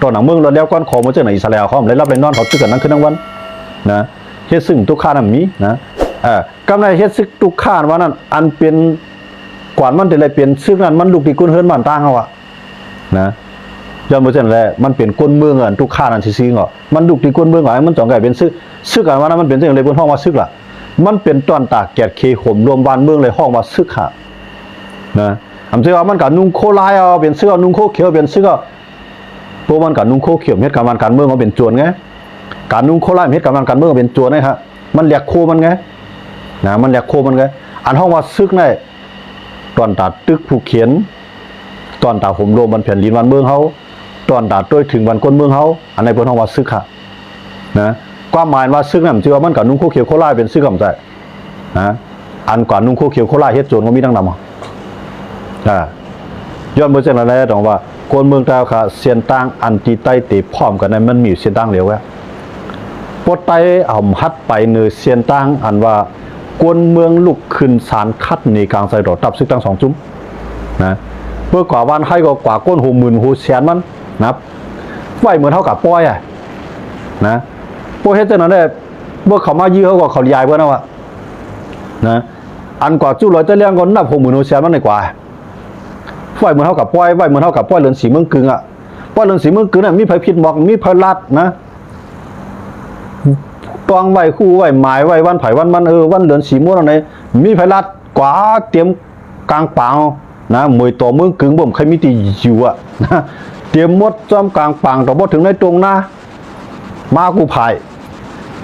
ຕໍ່ໜັງເມືອງລວດແລ້ວກ່ອນ ຂໍໝົດເຈົ້າໜ້າທີ່ອິດສະຣາເອລເຂົາໄດ້ລັບໄດ້ນອນ ເຂົາຕຶກກັນທັງຄືນທັງວັນນະ ເຮັດຊຶກທຸກຂ້ານຳມີນະ ເອີ ກຳໄດ້ເຮັດຊຶກທຸກຂ້ານວ່ານັ້ນ ອັນເປັນກວານມັນໄດ້ເປັນຊຶກນັ້ນ ມັນລຸກທີ່ກົ້ນເຮືອນບ້ານຕ່າງເຮົາອະນະ ຍ້ອນບໍ່ຊັ້ນແຫຼະ ມັນເປັນກົ້ນເມືອງອັນທຸກຂ້ານນັ້ນຊື່ໆເນາະ ມັນລຸກທີ່ກົ້ນເມືອງ ມັນຕ້ອງກາຍເປັນຊຶກ ຊຶກອັນວ່ານັ້ນມັນເປັນຈັ່ງໃດ ເພິ່ນຮ້ອງວ່າຊຶກລະ ມັນເປັນຕ້ອນຕາກແກດເຂໂຫມໂລມບ້ານເມືອງ ເລີຍຮ້ອງວ່າຊຶກຫະນະ ອຳເທື່ອວ່າມັນກະນຸ່ງໂຄລາຍເອົາເປັນຊຶກ ເອົານຸ່ງໂຄຂຽວເປັນຊຶກ ເອົາ ພວກມັນກະນຸ່ງໂຄຂຽວ ເຮັດການບ້ານການເມືອງ ເອົາເປັນໂຈນໄງ ການນຸ່ງໂຄລາຍ ເຮັດການບ້ານການເມືອງ ເອົາເປັນໂຈນໄງ ມັນແລກໂຄມັນໄງນະ ມັນແລກໂຄມັນໄງ ອັນຮ້ອງວ່າຊຶກນີ້ ຕ້ອນຕາຕຶກຜູກເຂັນ ຕ້ອນຕາໂຫມໂລມບ້ານແຜ່ນດິນບ້ານເມືອງເຮົາ ຕ້ອນຕາໂຕ້ຍເຖິງບ້ານກົ້ນເມືອງເຮົາ ອັນນັ້ນເພິ່ນຮ້ອງວ່າຊຶກຫະນະ ຄວາມໝາຍວ່າຊຶກນັ້ນ ມັນຊິວ່າມັນກະນຸ່ງໂຄຂຽວໂຄລາຍເປັນຊຶກກຳໃຈ ນະ ອັນການນຸ່ງໂຄຂຽວໂຄລາຍເຮັດໂຈນກໍມີດັ່ງນຳ ອາ ຍ້ອນເບິ່ງຈັ່ງນັ້ນແຫຼະ ຕ້ອງວ່າຄົນເມືອງໃຕ້ເຮົາຄະ ເສັ້ນທາງອັນທີ່ໃຕ້ເຕະພ້ອມກັນນັ້ນ ມັນມີຢູ່ເສັ້ນທາງດຽວແລ້ວ ພວກໃຕ້ເຮົາຫັດໄປເນີເສັ້ນທາງອັນວ່າຄົນເມືອງລຸກຂຶ້ນສານຂັດໜີກາງໃສ່ຕໍ່ທັບຊຶກທັງສອງຈຸ້ມນະ ເພື່ອກວ່າວານໄຮກໍກວ່າກົ້ນໂຮໝື່ນໂຮແສນມັນນະ ໄວ້ເໝືອນເຮົາກະປ່ອຍອະນະ ພວກເຮັດຈັ່ງນັ້ນແຫຼະ ພວກເຂົາມາຢື້ເຮົາກໍເຂົາຢາຍເບິ່ງນະວ່ານະ ອັນກວ່າຈຸ້ລອຍຕະລຽງກໍນັບຫົກໝື່ນຫົກແສນມັນໄດ້ກວ່າ ໄວ້ເໝືອນເຮົາກະປ່ອຍ ໄວ້ເໝືອນເຮົາກະປ່ອຍເລີນສີເມືອງກຶງອະ ປ່ອຍເລີນສີເມືອງກຶງນະ ມີໃຜຜິດບອກ ມີໃຜລັດນະ ຕ້ອງໄວ້ຄູ່ໄວ້ໝາຍໄວ້ວັນໃຜວັນມັນ ເອີ ວັນເລີນສີມົນອັນໃດ ມີໃຜລັດກວ່າເຕັມກາງປາງນະ ເໝີຍຕໍ່ເມືອງກຶງບໍ່ເຄີຍມີທີ່ຢູ່ອະນະ ເຕັມໝົດຈອມກາງປາງ ຕໍ່ບໍ່ເຖິງໃນຕົງນາ ມາກູ່ພາຍ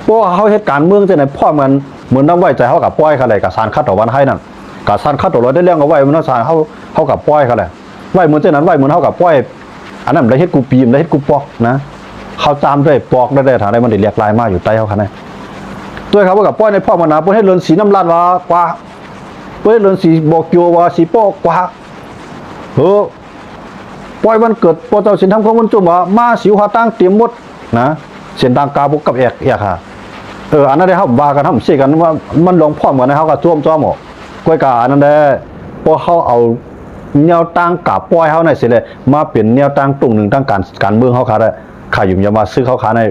ເພາະວ່າເຮົາເຮັດການເມືອງຈັ່ງໃດພ້ອມກັນ ເໝືອນນຳໄວ້ໃຈເຮົາກະປ່ອຍເຂົາແຫຼະ ກະສານຂັດຕໍ່ວັນໄຮນັ້ນ ກະສານຂັດຕໍ່ລອຍຕະລຽງກໍໄວ້ເໝືອນເຮົາ ເຮົາກະປ່ອຍເຂົາແຫຼະ ໄວ້ເໝືອນຈັ່ງນັ້ນ ໄວ້ເໝືອນເຮົາກະປ່ອຍ ອັນນັ້ນໄດ້ເຮັດກູປີ ໄດ້ເຮັດກູປອກນະ ເຮົາຕາມໄດ້ປອກໄດ້ ໄດ້ທາງໃດມັນໄດ້ແຫຼກຫຼາຍມາຢູ່ໃຕ້ເຮົາຂະນະ ໂດຍເຂົາກະປ່ອຍໃນພ້ອມກັນນະ ເພິ່ນເຮັດເລີນສີນ້ຳລາດວ່າກວ່າ ເພິ່ນເຮັດເລີນສີບໍ່ກ່ຽວວ່າສີປ້ອກວ່າ ເອີ ປ່ອຍວັນເກີດພໍ່ເຈົ້າສິນທຳຂອງມັນຈຸ້ມວ່າ ມາສິວຫາຕາງເຕັມໝົດນະ ເສັ້ນທາງກາບໍ່ກັບແອກແອກຫາ ເອີ ອັນນັ້ນໄດ້ເຮົາວ່າກັນ ເຮົາເຊກັນວ່າມັນລອງພ້ອມກັນ ເຮົາກໍໂຈມຈອມອອກ ກ້ອຍກາອັນນັ້ນແຫຼະ ພວກເຮົາເອົາແນວທາງກາປ່ອຍເຮົານັ້ນເສຍແຫຼະ ມາເປັນແນວທາງຕົງໜຶ່ງທາງການ ການເມືອງເຮົາຂາດ ຂາດຢູ່ຢ່າວ່າຊຶກເຮົາຂາດໃນ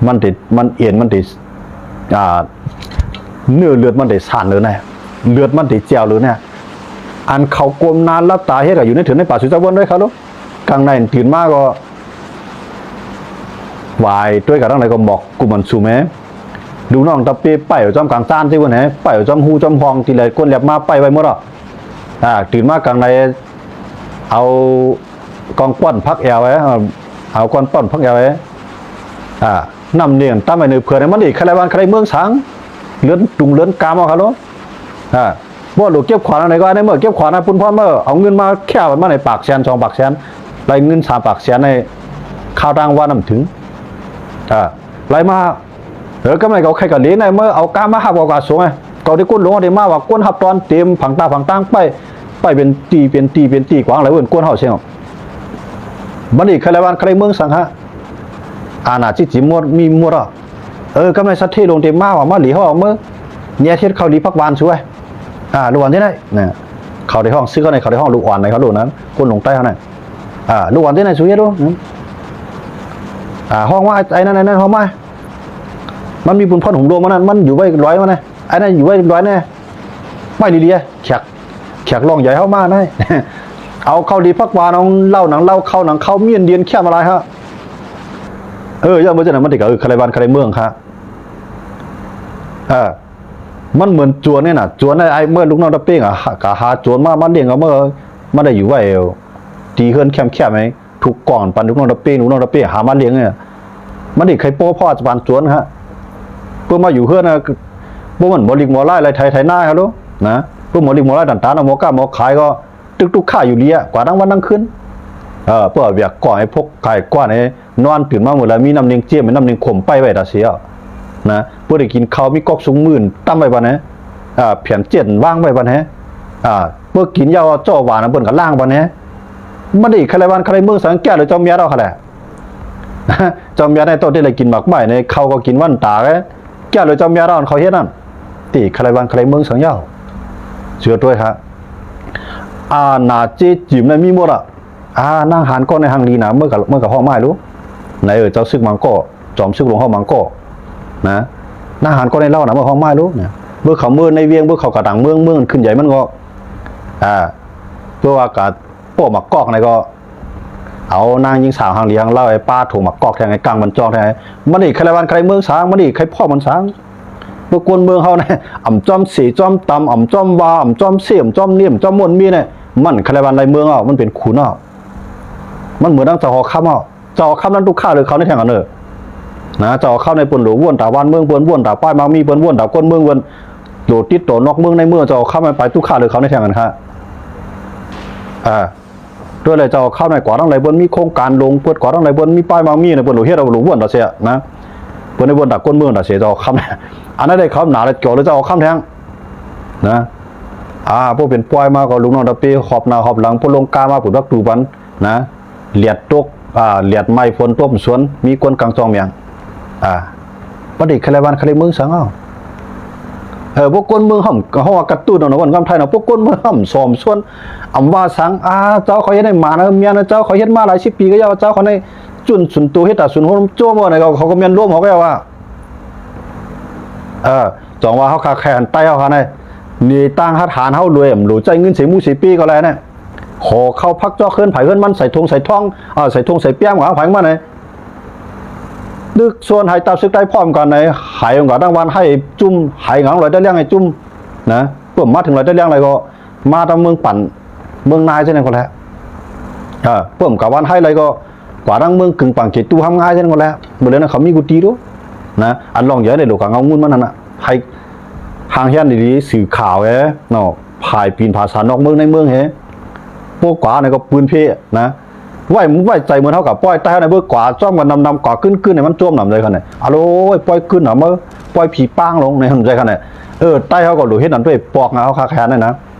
ມັນໄດ້ ມັນເອັນ ມັນໄດ້ ອ່າ ເນື້ອເລືອດມັນໄດ້ສ້ານເລີຍນະ ເລືອດມັນໄດ້ແຈ່ວເລີຍນະ ອັນເຂົາກົ້ມໜ້າຫຼັບຕາເຮັດກະຢູ່ໃນເຖິງໃນປ່າສຸຈາວົນເດ້ເຂົາ ກາງໃນຕື່ນມາກໍຫວາຍ ໂຕຍກະທາງໃດກໍໝອກກຸມັນຊູແມ ລູກນ້ອງຕະເປໄປເອົາຈອມກາງຊານຕິເພິ່ນແຮ ໄປເອົາຈອມຮູຈອມຮ່ອງ ທີ່ແລກ ກົ້ນແລບມາໄປໄວ້ໝົດອະ ອ່າ ຕື່ນມາກາງໃນ ເອົາກອງປ້ອນຜັກແອວໄວ້ ເອົາກອງປ້ອນຜັກແອວໄວ້ ອ່າ ນ້ຳເນຍນຕຳໄວ້ເນີເພື່ອນ ມັນອີກໃຄໄລບ້ານໃຄໄລເມືອງສັງ ເລື່ອນຕຸງເລື່ອນກາມເອົາຄະໂລ ອ່າ ບໍ່ຫຼູເກັບຂວານອັນໃດກໍ ໃນເມື່ອເກັບຂວານນະ ປຸນພອນມາ ເອົາເງິນມາແຄ່ບັດມາໃນປາກແສນ ສອງປາກແສນ ໄລ່ເງິນສາມປາກແສນໃນຄາວຕ່າງວັນນຳເຖິງ ອ່າ ໄລ່ມາ ເອີ ກຳໄລເຂົາໃຄ່ກະເລນະ ມາເອົາກາມາຮັບເອົາກາສົງ ເຂົາໄດ້ກົ້ນຫຼວງໄດ້ມາວ່າ ກົ້ນຮັບຕອນເຕັມຜັງຕາຜັງຕ່າງໄປ ໄປເປັນຕີເປັນຕີເປັນຕີກວາງຫຼາຍເອີ້ນກ້ນເຮົາເຊງ ບັດນີ້ໃຄລະບ້ານໃຄລະເມືອງສັງຫະ ອານາຈິດຈິມໝົດ ມີໝົດອະ ເອີ ກຳໄລສັດເທລົງເຕັມມາວ່າ ມາຫຼີເຮົາເອົາເມືອ ແຍກເຮັດເຂົ້າຫຼີຜັກຫວານຊ່ວຍ ອາ ລະຫວ່າງທີ່ໃດນະ ເຂົາໄດ້ຮ້ອງຊື່ເຂົາໃນ ເຂົາໄດ້ຮ້ອງລູກອ່ອນໃນເຂົາໂລດນັ້ນ ຄົນຫຼົງໃຕ້ເຮົານັ້ນ ອາ ລູກອ່ອນທີ່ໃດ ສຸເຮັດໂລ ອາ ຮ້ອງວ່າ ໄອ້ນັ້ນ ໄອ້ນັ້ນ ຮ້ອງມາ ມັນມີບຸນພອນຫຸມໂລມອັນນັ້ນ ມັນຢູ່ໄວ້ລອຍມານະ ອັນນັ້ນຢູ່ໄວ້ລອຍແນ່ ໄວ້ດີໆ ແຂກ ແຂກລອງໃຫຍ່ເຮົາມານະ ເອົາເຂົ້າດີຜັກຫວານ ເອົາເຫຼົ້າໜັງເຫຼົ້າ ເຂົ້າໜັງເຂົ້າ ມ້ຽນດຽນແຄມມາຫຼາຍຮະ ເອີ ຢ່າເບິ່ງຈັ່ງນັ້ນ ມັນຊິກະ ເອີ ໃຄລະບ້ານໃຄລະເມືອງຄະ ເອີ ມັນເໝືອນໂຈນນີ້ນະ ໂຈນໄອ້ ເມື່ອລູກນ້ອງຕະເປ້ງອະ ກະຫາໂຈນມາ ມາລ້ຽງເອົາ ມາ ມາໄດ້ຢູ່ໄວ້ ຕີເຮືອນແຄມໆ ໃຫ້ ທຸກກ້ອງປັນລູກນ້ອງຕະເປ້ງ ລູກນ້ອງຕະເປ້ງຫາມາລ້ຽງນີ້ ມັນໄດ້ໃຄໂປ້ພໍ່ຈະປານຈວນຮະ ເພິ່ນມາຢູ່ເຮືອນນະ ບໍ່ແມ່ນໝໍລິກໝໍລາຍໄລ່ໄຖໄຖນາເຮົາໂລ ນະ ເພິ່ນໝໍລິກໝໍລາຍຕັນຕານ ເອົາໝໍກ້າໝໍຂາຍກໍຕຶກຕຸກຄາຢູ່ເລີຍ ກວ່າທັງວັນທັງຄືນ ເອີ ເພິ່ນເອົາວຽກກ້ອງໃຫ້ພວກຂາຍກ້ອນໃຫ້ນອນ ຕື່ນມາມື້ລະມີນ້ຳເນັ່ງເຈຍມ ນ້ຳເນັ່ງຂົມໄປໄວ້ຕາເສຍ ນະ ເພິ່ນໄດ້ກິນເຂົ້າ ມີກອກສຸງມື່ນຕຳໄວ້ບັດແຮ ອາ ແຜ່ນເຈັນວາງໄວ້ບັດແຮ ອາ ເພິ່ນກິນຢາເຈົ້າຫວານ ເພິ່ນກໍລ້າງບັດແຮ ມັນໄດ້ໃຄລະບ້ານໃຄລະເມືອງສັງ ແກ້ໂດຍເຈົ້າແມ່ເຮົາຫັ້ນແຫຼະ ເຈົ້າແມ່ໃນໂຕທີ່ໄດ້ກິນໝາກໄມ້ໃນເຂົ້າກໍກິນວັນຕາແກ້ ແກ້ໂດຍເຈົ້າແມ່ເຮົາເຂົາເຮັດນັ້ນ ທີ່ໃຄລະບ້ານໃຄລະເມືອງສັງເຈົ້າ ເຊື່ອຕົວເອງຫະ ອານາເຈຈິມນັ້ນມີໝົດອະ ອ່າ ນາງຫານກໍໃນຮັ່ງດີນະ ເມື່ອກໍ ເມື່ອກໍຮ້ອງມາໃຫ້ລູກ ນາຍເອີ ເຈົ້າຊຶກມັງກໍ ຈອມຊຶກຫຼວງເຮົາມັງກໍ ນະ ນາງຫານກໍໃນເລົ່ານະ ເມື່ອຮ້ອງມາໃຫ້ລູກ ນະ ເມື່ອເຂົາເມືອໃນວຽງ ເມື່ອເຂົາກະດັງເມືອງ ເມືອງຂຶ້ນໃຫຍ່ມັນກໍ ອ່າ ເພື່ອວ່າກະ ພວກໝາກກອກໃນກໍ ເອົານາງຍິງສາວຫາງຫຼຽງເລົ່າໃຫ້ປ້າຖົງໝາກກອກແທງ ໃຫ້ກາງບັນຈອງແທງ ມັນນີ້ໃຄລະບ້ານໃຄເມືອງສາງ ມັນນີ້ໃຄພ້ອມມັນສາງ ພວກຄົນເມືອງເຮົານະ ອຳຈອມເສຈອມຕຳ ອຳຈອມວ່າ ອຳຈອມເສ ອຳຈອມເນມ ອຳຈອມມ່ວນມີແນ ມັນໃຄລະບ້ານໃນເມືອງເຮົາ ມັນເປັນຂຸນເຮົາ ມັນເໝືອນດັ່ງເຈົ້າຫໍຄຳເຮົາ ເຈົ້າຄຳນັ້ນ ຕຸກຂ້າເລີເຂົາໃນແທ່ງອັນເດີ ນະ ເຈົ້າຄຳໃນເພິ່ນໂຫຼວນຕາບ້ານເມືອງ ເພິ່ນວົນຕາປ້າຍໝາກມີ ເພິ່ນວົນຕາຄົນເມືອງ ເພິ່ນໂຫຼຕິດຕໍ່ນອກເມືອງໃນເມືອງ ເຈົ້າຄຳໃນປາຍຕຸກຂ້າເລີເຂົາໃນແທ່ງອັນຄ່າ ອ່າ ໂດຍແລະເຈົ້າຄຳໃນກວ່າທັງຫຼາຍ ເພິ່ນມີໂຄງການຫຼວງ ເພິ່ນກວ່າທັງຫຼາຍ ເພິ່ນມີປ້າຍໝາກມີໃນ ເພິ່ນໂຫຼເຮັດເອົາໂຫຼວົນຕາເສຍນະ ເພິ່ນໄດ້ວົນຕາຄົນເມືອງຕາເສຍ ເຈົ້າຄຳ ອັນນັ້ນໄດ້ຄຳໜາແລະເຈາະເລີເຈົ້າຄຳແທ່ງ ນະ ອ່າ ພວກເປັນປ່ອຍມາກໍລູກນ້ອງຕະເປຫອບໜ້າຫອບຫຼັງ ພວກລົງກາມາເປັນວັດຕູບັນ ນະ ແດດຕົກ ອ່າ ແດດໄໝ້ ຝົນຕົກສວນ ມີຄົນກາງຈອງແມງ ອ່າ ປະເດດຄະແລບ້ານຄະເລເມືອງສັງເອົາ ເອີ ພວກຄົນເມືອງເຮົາ ເຮົາວ່າກະຕຸ້ນເນາະ ເວົ້າຄຳໄທເນາະ ພວກຄົນເມືອງເຮົາສອມສວນ ອຳວ່າສັງ ອ່າ ເຈົ້າເຂົາເຮັດໃຫ້ໝານະ ແມ່ນເຈົ້າເຂົາເຮັດມາຫຼາຍສິບປີກໍຢ່າວ່າ ເຈົ້າເຂົາໃນຈຸນສຸນໂຕເຮັດຕາສຸນໂຮມໂຈ້ມວ່າໃນ ເຂົາ ເຂົາກໍແມ່ນລວມເຂົາກໍຢ່າວ່າ ເອີ ຈອງວ່າເຮົາຄາແຄນໃຕ້ເຮົາຄາໃນ ໜີຕ່າງຫາດຫານເຮົາລວຍ ບໍ່ຮູ້ໃຊ້ເງິນໃສ່ໝູ່ໃສ່ປີກໍແລນະ ຂໍເຂົ້າພັກຈອກເຮືອນໃຜເຮືອນມັນ ໃສ່ຖົງໃສ່ທອງ ເອີ ໃສ່ຖົງໃສ່ແປ້ມຂອງໃຜຂອງມັນໃນ ຕຶກຊວນໃຫ້ຕັບຊຶກໄດ້ພ້ອມກັນໃນ ໃຫ້ອົງການທາງວັນໃຫ້ຈຸ້ມ ໃຫ້ຫຍັງລອຍຕະຫຼຽງໃຫ້ຈຸ້ມ ນະ ເພິ່ນມາເຖິງລອຍຕະຫຼຽງແລ້ວກໍມາທາງເມືອງປັນ ເມືອງນາຍເຊັ່ນນັ້ນກໍແຫຼະ ເອີ ເພິ່ນກະວັນໃຫ້ແລ້ວກໍກວ່າທາງເມືອງກຶງ ປາງເກຕູ ທຳງ່າຍເຊັ່ນນັ້ນກໍແຫຼະ ມື້ເລີນນັ້ນເຂົາມີກຸຕິໂດ ນະ ອັນລອງໃຫຍ່ໃນໂລກະເງົາງຸ່ນມັນນັ້ນນະ ໃຫ້ຮ່າງຮຽນດີໆ ສື່ຂ່າວແຮເນາະ ພາຍປີນພາສານອກເມືອງໃນເມືອງແຮ ພວກກວ່ານັ້ນກໍປືນເພນະ ໄວ້ ໄວ້ໃຈເໝືອນເຮົາກະປ່ອຍໃຕ້ເຮົາໃນເບີກວ່າ ຈ້ອມກັນນຳໆ ກວ່າກຶ້ນໆ ໃຫ້ມັນຈົມນຳໃຈຄັນນະ ອາໂລຍ ປ່ອຍກຶ້ນນຳເອີ ປ່ອຍຜີປາງລົງໃນຫັ້ນໃຈຄັນນະ ເອີ ໃຕ້ເຮົາກໍຫຼູເຮັດນັ້ນດ້ວຍປອກນະ ເຮົາຄາແຄນນັ້ນນະ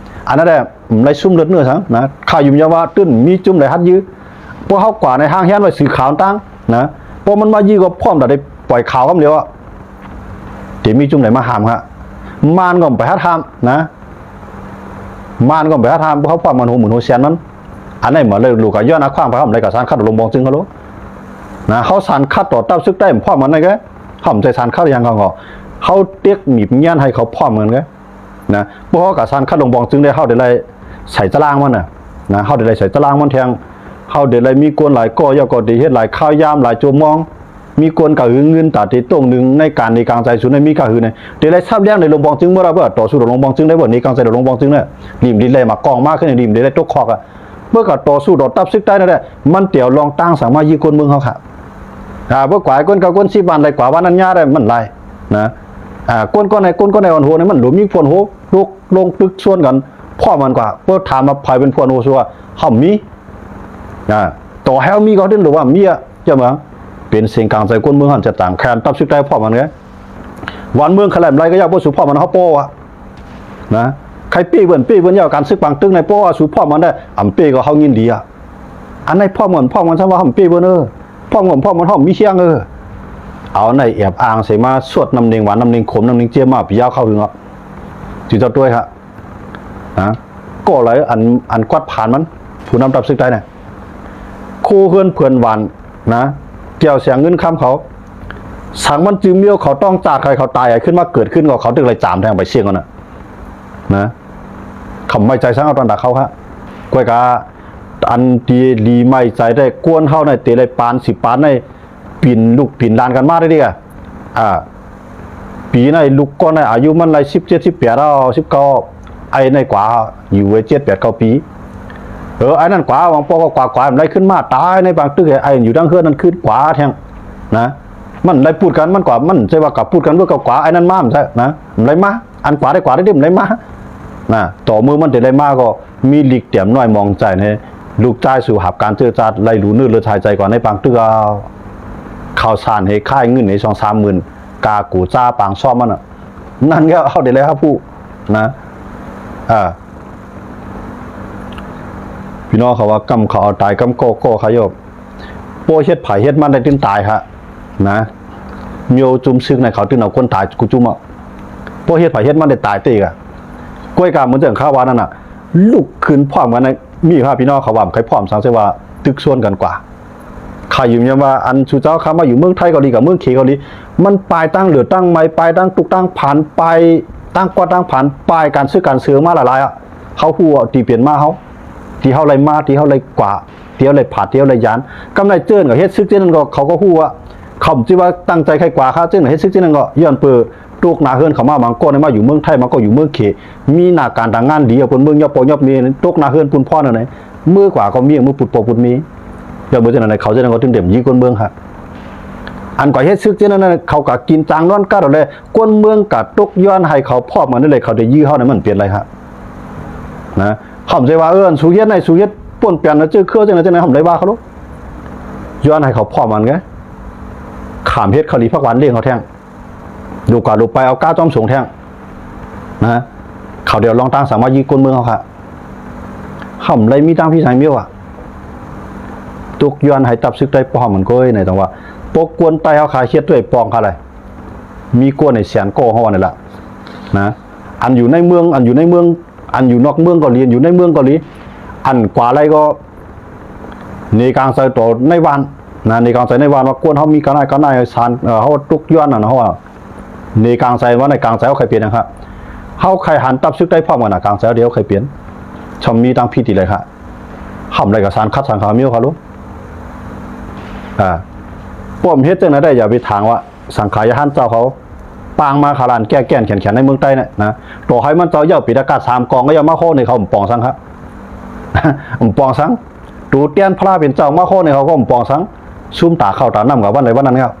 ອັນນັ້ນແຫຼະ ໄລ່ຊຸມເລືອດເນື້ອສັງນະ ຂ້າຢືນຢັນວ່າຕື່ນມີຈຸ້ມໄດ້ຮັດຢື້ ພວກເຮົາກວ່າໃນຮ່າງຮຽນໄວ້ສື່ຂ່າວຕ່າງນະ ພວກມັນມາຢື້ກໍພ້ອມແຕ່ໄດ້ປ່ອຍຂ່າວຄຳດຽວອະ ທີ່ມີຈຸ້ມໄດ້ມາຫ້າມຮະ ມານກໍໄປຮັດຫ້າມນະ ມານກໍໄປຮັດຫ້າມ ພວກເຮົາປ້ອມມັນຫົວໝື່ນຫົວແສນມັນ ອັນໃດມາເລີຍ ລູກກະຍ້ອນອາຂວາງໄປ ເຮົາບໍ່ໄດ້ກະສານຂັດລົງບອງຊຶງເຮົາໂລດນະ ເຮົາສານຂັດຕໍ່ຕັບຊຶກໄດ້ພ້ອມກັນໄດ້ແກ ເຮົາບໍ່ໃຊ້ສານຂັດຫຍັງເຂົາ ເຮົາເຕັກໜີບງຽນໃຫ້ເຂົາພ້ອມກັນແກນະ ພວກເຮົາກະສານຂັດລົງບອງຊຶງໄດ້ ເຮົາໄດ້ໄລ່ໃສ່ຕະລາງມັນນະ ນະ ເຮົາໄດ້ໄລ່ໃສ່ຕະລາງມັນແທງ ເຮົາໄດ້ໄລ່ມີກວນຫຼາຍກໍ ຢ່າກໍໄດ້ເຮັດຫຼາຍຄາວຍາມ ຫຼາຍຊົ່ວໂມງ ມີກວນກະຫຶງງືນ ຕາເຕຕົງໜຶ່ງ ໃນການໜີກາງໃຈສູນໃນມີກະຫືນໃນ ເດໄດ້ຊັບແລ້ງໃນລົງບອງຊຶງເມື່ອລະ ເພື່ອຕໍ່ສູ້ຕໍ່ລົງບອງຊຶງໄດ້ ເພື່ອໜີກາງໃຈຕໍ່ລົງບອງຊຶງນະ ລິມລິດໄລ່ໝາກກອງມາຂຶ້ນໃນລິມ ເດໄດ້ຕົກຄອກອະ ເມື່ອກະຕໍ່ສູ້ຕໍ່ຕັບຊຶກໃຕ້ນັ້ນແຫຼະ ມັນຕຽວລອງຕັ້ງສັງມາຢີກວນເມືອງເຮົາຄະ ອ່າ ເມື່ອກວາຍກວນເກົ່າກວນສິບວັນໄດ້ກວາວັນອັນຍາໄດ້ມັນຫຼາຍນະ ອ່າ ກວນກ່ອນໃນ ກວນກ່ອນໃນອ່ອນໂຫໃນມັນຫຼູມີຄົນໂຫ ລຸກລົງຕຶກຊວນກັນ ພ້ອມກັນກວ່າ ເມື່ອຖາມວ່າໃຜເປັນຜູ້ໂຫຊວ ເຮົາມີ ອ່າ ຕໍ່ໃຫ້ເຮົາມີກໍເຖິງຮູ້ວ່າມີອະ ເຈົ້າເມືອງ ເປັນເສງກາງໃຈຄົນເມືອງຫັ້ນຈະຕັ້ງແຄນຕັບຊຶກໄດ້ພ້ອມກັນເດ ວັນເມືອງຄະແລມໄລກໍຢາກບໍ່ສູ່ພ້ອມກັນເຮົາປ້ອອະ ນະ ໃຄເປ້ເບິ່ນເປ້ເບິ່ນຍາວການຊຶກປາງຕຶກໃນປ້ອວ່າສູ່ພ້ອມກັນໄດ້ ອຳເປ້ກໍເຮົາຍິນດີອະ ອັນໃດພ້ອມກັນ ພ້ອມກັນຊະວ່າອຳເປ້ເບິ່ນເອີ ພ້ອມກັນ ພ້ອມກັນເຮົາມີຄຽງເອີ ເອົາໃນແອບອ້າງໃສ່ມາສວດນ້ຳເນັງຫວານ ນ້ຳເນັງຂົມ ນ້ຳເນັງຈຽມມາປີຍາວເຂົ້າຫຶງອະ ຈິເຈົ້າຕົວຍຫະ ນະ ກໍເລີຍອັນ ອັນກວາດຜານມັນ ຜູ້ນຳຕັບຊຶກໄດ້ນະ ຄູ່ເຮືອນເພື່ອນບ້ານນະ ແກ້ວແສງເງິນຄຳເຂົາ ສັງມັນຈື່ມີເຂົາຕ້ອງຈາກໃຫ້ເຂົາຕາຍ ໃຫ້ຂຶ້ນມາເກີດຂຶ້ນກໍເຂົາຕຶກໄດ້ຈາມແທງໃບຊຽງຫັ້ນນະ ນະ ເຂົາໄວ້ໃຈສັງເອົາຕອນດາເຂົາຮະ ກວຍກາ ອັນທີ່ດີໄມ້ໃຈແທ້ ກວນເຮົາໃນເຕໄລປານ ສິປານໃນ ປີນລູກປີນຫຼານກັນມາເດ້ ອ່າ ປີໃນລູກກ່ອນໃນອາຍຸມັນໄລ່ສິບເຈັດ ສິບແປດ ເອົາ ສິບເກົ້າ ໄອ້ໃນກວ່າຢູ່ໄວ້ເຈັດ ແປດ ເກົ້າປີ ເອີ ໄອ້ນັ້ນກວ່າ ຫວັງປອກກວ່າ ກວ່າມັນໄລ່ຂຶ້ນມາຕາຍໃນບາງຕຶກ ໄອ້ຢູ່ທາງເຮືອນນັ້ນຄືນກວ່າແທງນະ ມັນໄລ່ປຸດກັນ ມັນກວ່າ ມັນໃຊ່ວ່າກະປຸດກັນເບີກວ່າ ໄອ້ນັ້ນມາ ມັນໃຊ່ນະ ມັນໄລ່ມາ ອັນກວ່າໄດ້ກວ່າໄດ້ດິ ມັນໄລ່ມາ ນະ ຕໍ່ມື້ມັນໄດ້ໄລ່ມາກໍ ມີລິກແຕ້ມນ້ອຍມອງໃຈໃນລູກຊາຍສູ່ຮັບການເຈີຈາດໄລ່ຫຼູເນື້ອເລືອດຫາຍໃຈກ່ອນໃນປາງເທື່ອ ເຂົ້າສານໃຫ້ຂາຍເງິນໃຫ້ສອງສາມໝື່ນ ກາກູຈາປາງຊອມມັນນະ ນັ້ນກໍເຮົາໄດ້ໄລ່ຮັບຮູ້ນະ ອ່າ ພີ່ນ້ອງເຂົາວ່າກຳເຂົາເອົາຕາຍ ກຳກໍກໍຂະຫຍອບ ບໍ່ເຮັດໃຜເຮັດມັນໄດ້ຕື່ມຕາຍຫະນະ ໂຍຈຸມຊຶກໃນເຂົາຕື່ມເອົາຄົນຕາຍກຸຈຸມອະ ບໍ່ເຮັດໃຜເຮັດມັນໄດ້ຕາຍເຕກະ ກ້ວຍກາໝືອນຈັ່ງຂ້າວ່ານັ້ນນະ ລຸກຂຶ້ນພ້ອມກັນນະ ມີພະພີ່ນ້ອງເຂົາວ່າໃຄພ້ອມສັງເສວ່າ ຕຶກຊວນກັນກວ່າ. ຂ້າຢືນຢັນວ່າ ອັນຊຸມເຈົ້າຂ້າມາຢູ່ເມືອງໄທກໍດີ ກັບເມືອງເຂກໍດີ ມັນປາຍທາງເຫຼືອທາງໃໝ່ ປາຍທາງຕຸກທາງຜານ ປາຍທາງກວາດທາງຜານ ປາຍການຊຶກການເຊີມາຫຼາຍໆ ອະ. ເຮົາຮູ້ທີ່ເປັນມາເຮົາ ທີ່ເຮົາໄດ້ມາ ທີ່ເຮົາໄດ້ກວາດ ທີ່ເຮົາໄດ້ຜາດ ທີ່ເຮົາໄດ້ຢານ ກຳໄດ້ເຈີນ ກໍເຮັດຊຶກຈັ່ງນັ້ນ ກໍເຂົາກໍຮູ້ວ່າ ເຂົາຊິວ່າຕັ້ງໃຈໃຄກວາດ ເຮັດຊຶກຈັ່ງນັ້ນ ກໍຍ້ອນເປີ ຕົກໜ້າເຮືອນເຂົາມາ ບາງຄົນມາຢູ່ເມືອງໄທ ບາງຄົນຢູ່ເມືອງເຂ ມີໜ້າການການງານດີ ເອົາຄົນເມືອງຍອບປອກຍອບເມ ຕົກໜ້າເຮືອນປຸ້ນພອນນັ້ນ ມື້ກວ່າກໍມີ ມື້ປຸດປອກປຸດເມ ຍ້ອນເບິ່ງຈັ່ງນັ້ນ ເຂົາຈັ່ງນັ້ນກໍຈຶ່ງໄດ້ຢື້ຄົນເມືອງຫັ້ນ. ອັນກໍເຮັດຊຶກຈັ່ງນັ້ນ ເຂົາກໍກິນຈາງນອນກັດເອົາແຫຼະ ຄົນເມືອງກໍຕົກຍ້ອນໃຫ້ເຂົາພ້ອມກັນນັ້ນແຫຼະ ເຂົາໄດ້ຢື້ເຮົານັ້ນ ມັນເປັນໄລຫັ້ນນະ. ເຮົາບໍ່ໃຊ່ວ່າ ເອີ ອັນສູເຮັດໃນສູເຮັດປົນແປນ ເຈີເຄືອຈັ່ງນັ້ນຈັ່ງນັ້ນ ເຮົາບໍ່ໄດ້ວ່າເຂົາໂລດ ຍ້ອນໃຫ້ເຂົາພ້ອມກັນໄງ ຂ້າມເຮັດເຂົາລີຜັກຫວານລ້ຽງເຂົາແທ້ງ ດູກວ່າດູໄປເອົາກ້າຈ້ອມສົງແທ້ງນະ. ເຂົາດຽວລອງຕັ້ງສາມາດຢື້ຄົນເມືອງເຮົາຄ່ະ ເຮົາບໍ່ໄດ້ມີຕັ້ງພີ່ທາງມຽວອະ ຕົກຍ້ອນໃຫ້ຕັບຊຶກໄທພ້ອມກັນໂກຍໃນ ແຕ່ວ່າປົກກວນໄທເຮົາຄ່ະ ເຮັດດ້ວຍປອງຄ່ະ ຫຼາຍ ມີກວ່າໃນແສນກໍເຮົາວ່ານັ້ນລະນະ. ອັນຢູ່ໃນເມືອງ ອັນຢູ່ໃນເມືອງ ອັນຢູ່ນອກເມືອງກໍດີ ອັນຢູ່ໃນເມືອງກໍດີ ອັນກວ່າໄລກໍ ເນກາງໃຈຕໍ່ນາຍບ້ານນະ ເນກາງໃຈນາຍບ້ານວ່າ ກວນເຮົາມີການນາຍ ການນາຍສານ ເອີ ເຮົາຕົກຍ້ອນນະ ເຮົາວ່າ ເນກາງໃຈວ່າ ໃນກາງໃຈເຮົາໃຄ່ເປັນຫຍັງຄະ ເຮົາໃຄ່ຫັນຕັບຊຶກໄທພ້ອມກັນນະ ກາງໃຈດຽວໃຄ່ເປັນ ຊ່ຳມີຕັ້ງພິທີເລີຍຄະ ຫຳໄລກະສານຄັດສານຄາມີວຄະໂລ ອາ ປ້ອມເຮັດຈັ່ງໃດໄດ້ ຢ່າໄປຖາງວ່າ ສັງຂາຍາທ່ານເຈົ້າເຂົາປາງມາຂາລານແກ້ແກ່ນແຂນແຂນໃນເມືອງໃຕ້ນະ ນະ ຕໍ່ໃຫ້ມັນເຈົ້າເຈົ້າປີດາກາດສາມກອງກໍຢ່າມາໂຄໃນເຂົາບໍ່ປອງສັງຄະ ບໍ່ປອງສັງ ໂຕແທນພະເປັນເຈົ້າມາໂຄໃນເຂົາກໍບໍ່ປອງສັງ ຊຸມຕາເຂົ້າຕານ້ຳກັບວັນໃດວັນນັ້ນເຂົາ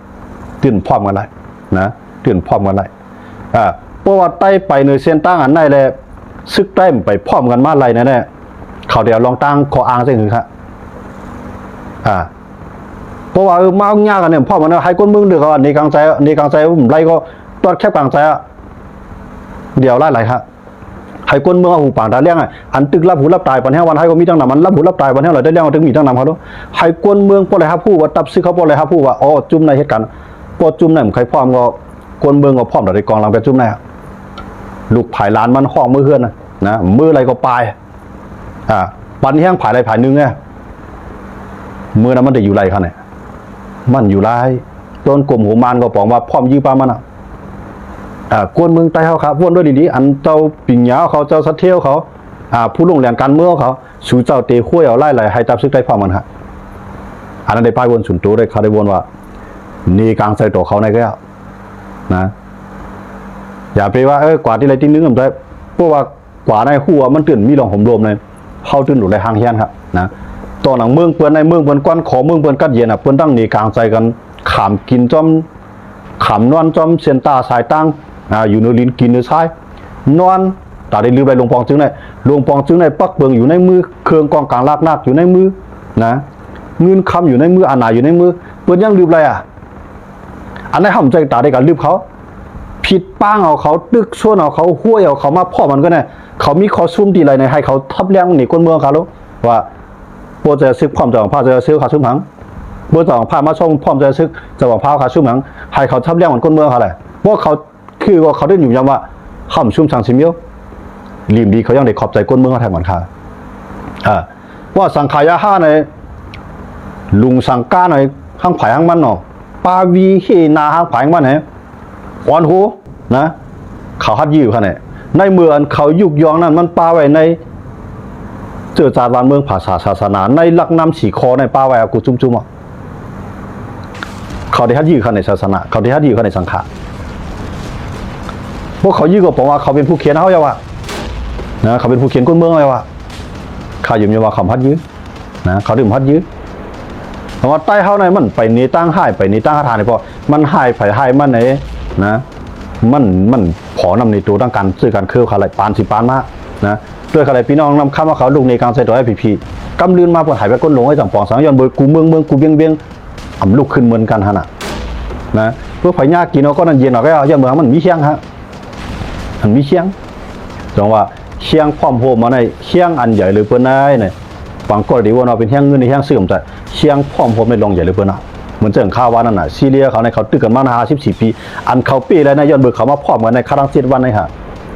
ຕື່ນພ້ອມກັນໄດ້ນະ ຕື່ນພ້ອມກັນໄດ້ ອາ ເພາະວ່າໄຕ້ໄປເໜືອເສັ້ນທາງອັນໃດແລະ ຊຶກໄຕ້ໄປພ້ອມກັນມາໄລ່ແນ່ໆ ເຂົາໄດ້ເອົາລອງຕັ້ງຂໍ້ອ້າງຈັ່ງຄືຄະ ອາ ເພາະວ່າ ເອີ ມາຍາກກັນນີ້ ພ້ອມກັນໃຫ້ຄົນເມືອງເດືອດຮ້ອນ ເນກາງໃຈ ເນກາງໃຈບໍ່ໄລ່ກໍຕອດແຄບກາງໃຈ ດຽວຫຼາຍໆ ຄະ ໃຫ້ຄົນເມືອງເອົາຫູປາງຕາລ້ຽງ ອັນຕຶກຫຼັບຫູຫຼັບຕາຍປານແຮງວັນໃຫ້ກໍມີຕັ້ງນຳ ມັນຫຼັບຫູຫຼັບຕາຍປານແຮງຫຼາຍໄດ້ລ້ຽງເອົາຕຶກມີຕັ້ງນຳ ເຂົາໃຫ້ຄົນເມືອງພໍໄດ້ຮັບຮູ້ວ່າ ຕັບຊຶກເຂົາພໍໄດ້ຮັບຮູ້ວ່າ ອໍ ຈຸ້ມໃນເຮັດການ ພໍຈຸ້ມໃນບໍ່ໃຄ່ພ້ອມກໍ ຄົນເມືອງກໍພ້ອມໄດ້ກອງຫຼັງແປດຈຸ້ມໃນ ລູກຜາຍຫຼານມັນຮ້ອງມື້ເຮືອນນະ ນະ ມື້ໃດກໍປາຍ ອາ ປັນແຮງຜາຍໃດຜາຍໜຶ່ງແນ່ ມື້ນັ້ນມັນໄດ້ຢູ່ໄລ່ຄັນແນ່ ມັນຢູ່ໄລ່ ຕົ້ນກົມຫົວມານກໍປອງວ່າພ້ອມຢື້ປາມັນນະ ອາ ກວນເມືອງໃຕ້ເຮົາຄະ ວົນດ້ວຍດີໆ ອັນເຈົ້າປິນຍາເຂົາ ເຈົ້າສະເທວເຂົາ ອາ ຜູ້ລົງແລງການເມືອງເຂົາ ສູ່ເຈົ້າເຕະຫ້ວຍເອົາໄລ່ໄຫຼໃຫ້ຕັບຊຶກໄດ້ພ້ອມກັນຄະ ອັນນັ້ນໄດ້ປ້າຍວົນສູນໂຕໄດ້ ເຂົາໄດ້ວົນວ່າ ເນກາງໃສ່ໂຕເຂົາໃນແກ້ວນະ ຢ່າໄປວ່າ ເອີ ກວ່າທີ່ໃດທີ່ໜຶ່ງນຳໃດ ເພາະວ່າ ກວ່າໃນຫົວມັນຕື່ນມີລອງໂຮມໂລມໃນ ເຮົາຕື່ນໂດດໄດ້ຫ່າງແຮງຄັບນະ ຕໍ່ໜັງເມືອງເພິ່ນໃນເມືອງເພິ່ນກວນຂໍເມືອງເພິ່ນກັດເຢັນນະ ເພິ່ນຕັ້ງໜີກາງໃຈກັນ ຂ້າມກິນຈ້ອມ ຂ້າມນອນຈ້ອມເສັ້ນຕາສາຍຕ່າງ ອາ ຢູ່ເໜືອລິນກິນເໜືອຊາຍ ນອນ ຕາໄດ້ລືບໄດ້ ຫຼວງປອງຈຶ່ງໄດ້ ຫຼວງປອງຈຶ່ງໄດ້ປັກເບິ່ງຢູ່ໃນມື ເຄື່ອງກອງກາງລາກນາກຢູ່ໃນມືນະ ເງິນຄຳຢູ່ໃນມື ອານາຢູ່ໃນມື ເພິ່ນຍັງລືບໄດ້ອະ ອັນໃດເຮົາບໍ່ໃຈຕາໄດ້ການລືບເຂົາ ຜິດປາງເອົາເຂົາ ຕຶກຊວນເອົາເຂົາ ຫ້ວຍເອົາເຂົາມາພ້ອມກັນກໍໄດ້ ເຂົາມີຂໍ້ຊຸມທີ່ໃດໃນໃຫ້ເຂົາທັບແລ້ງໃນຄົນເມືອງເຂົາໂລດ ວ່າບໍ່ຈະສຶກພ້ອມຈະຫວັງພາຈະຊື້ເຂົາຊຸມຫັງ ບໍ່ຈະຫວັງພາມາຊົມພ້ອມຈະສຶກຈະຫວັງພາເຂົາຊຸມຫັງ ໃຫ້ເຂົາທັບແລ້ງມັນຄົນເມືອງເຂົາແຫຼະ ບໍ່ເຂົາ ຄືວ່າເຂົາໄດ້ຫຍຸ້ງຢາມວ່າ ຫ້າມຊຸມສັງສິມໂຍ ຫຼີມດີເຂົາຍັງໄດ້ຂອບໃຈຄົນເມືອງເຮົາແທ້ໝັນຄ່າ ອາ ວ່າສັງຂາຍາຫ້າໃນ ລຸງສັງກາໃນ ຫ້າງໃຜຫ້າງມັນເນາະ ປາວີເຮນາຫ້າງໃຜຫ້າງມັນແຮ ອ່ອນໂຫນະ ເຂົາຮັດຢື້ຄັນແນ່ ໃນເມື່ອອັນເຂົາຍຸກຍອງນັ້ນ ມັນປາໄວ້ໃນເຈີຈາດບ້ານເມືອງ ພາສາສາສະໜາ ໃນຫຼັກນຳສີ່ຂໍ້ໃນປາໄວ້ອາກຸຈຸມຈຸມອະ ເຂົາໄດ້ຮັດຢື້ຄັນໃນສາສະໜາ ເຂົາໄດ້ຮັດຢື້ຄັນໃນສັງຂະ ພວກເຂົາຢື້ກໍບອກວ່າເຂົາເປັນຜູ້ຂຽນເຮົາຢ່າວ່ານະ ເຂົາເປັນຜູ້ຂຽນກົນເມືອງເຮົາຢ່າວ່າ ຂ້າຢືນຢັນວ່າເຂົາຮັດຢື້ ນະ ເຂົາຖືກມັດຢືດ ເພາະວ່າໃຕ້ເຮົານີ້ມັນໄປເນຕັ້ງຮ້າຍ ໄປເນຕັ້ງຮັດທານ ເພາະມັນຮ້າຍໃຜຮ້າຍມັນເດ້ນະ ມັນ ມັນພໍນຳໃນໂຕທາງການຊື້ການເຄີາຂາຍ ປານຊິປານມານະ ດ້ວຍຂະໄດ໋ພີ່ນ້ອງນຳຄຳວ່າເຂົາລູກເນກາງໃສ່ໂຕ ແອຟ ພີ ກຳລື່ນມາເພິ່ນໃຫ້ໄປກົ້ນລົງ ໄອ້ຈຳປອງສັງ ຍ້ອນເບີກູເມືອງ ເມືອງກູວຽງວຽງ ອຳລຸກຂຶ້ນເໝືອນກັນຫັ້ນນະ ນະ ເພື່ອໃຜຍາກກິນເອົາກ້ອນນັ້ນເຢັນອອກແລ້ວ ຢ້ານເມືອງມັນມີແຮງຮະ ມັນມີແຮງ ຈັ່ງວ່າ ແຮງພ້ອມໂຮມມາໃນ ແຮງອັນໃຫຍ່ເລີຍເພິ່ນນາຍ ບາງກໍໄດ້ວ່າເນາະ ເປັນແຮງເງິນ ແຮງຊື້ກຳໄຈ ແຮງພ້ອມໂຮມໃນລອງໃຫຍ່ເລີຍເພິ່ນນະ ເໝືອນເຊິ່ງຂ່າວວ່ານັ້ນນະ ຊີເລຍເຂົາໃນ ເຂົາຕຶກກັນມາຫ້າສິບສີ່ປີ ອັນເຂົາເປ້ແລ້ວນະ ຍ້ອນເບີເຂົາມາພ້ອມກັນໃນ ຄາທັງເຈັດວັນໃນຫາ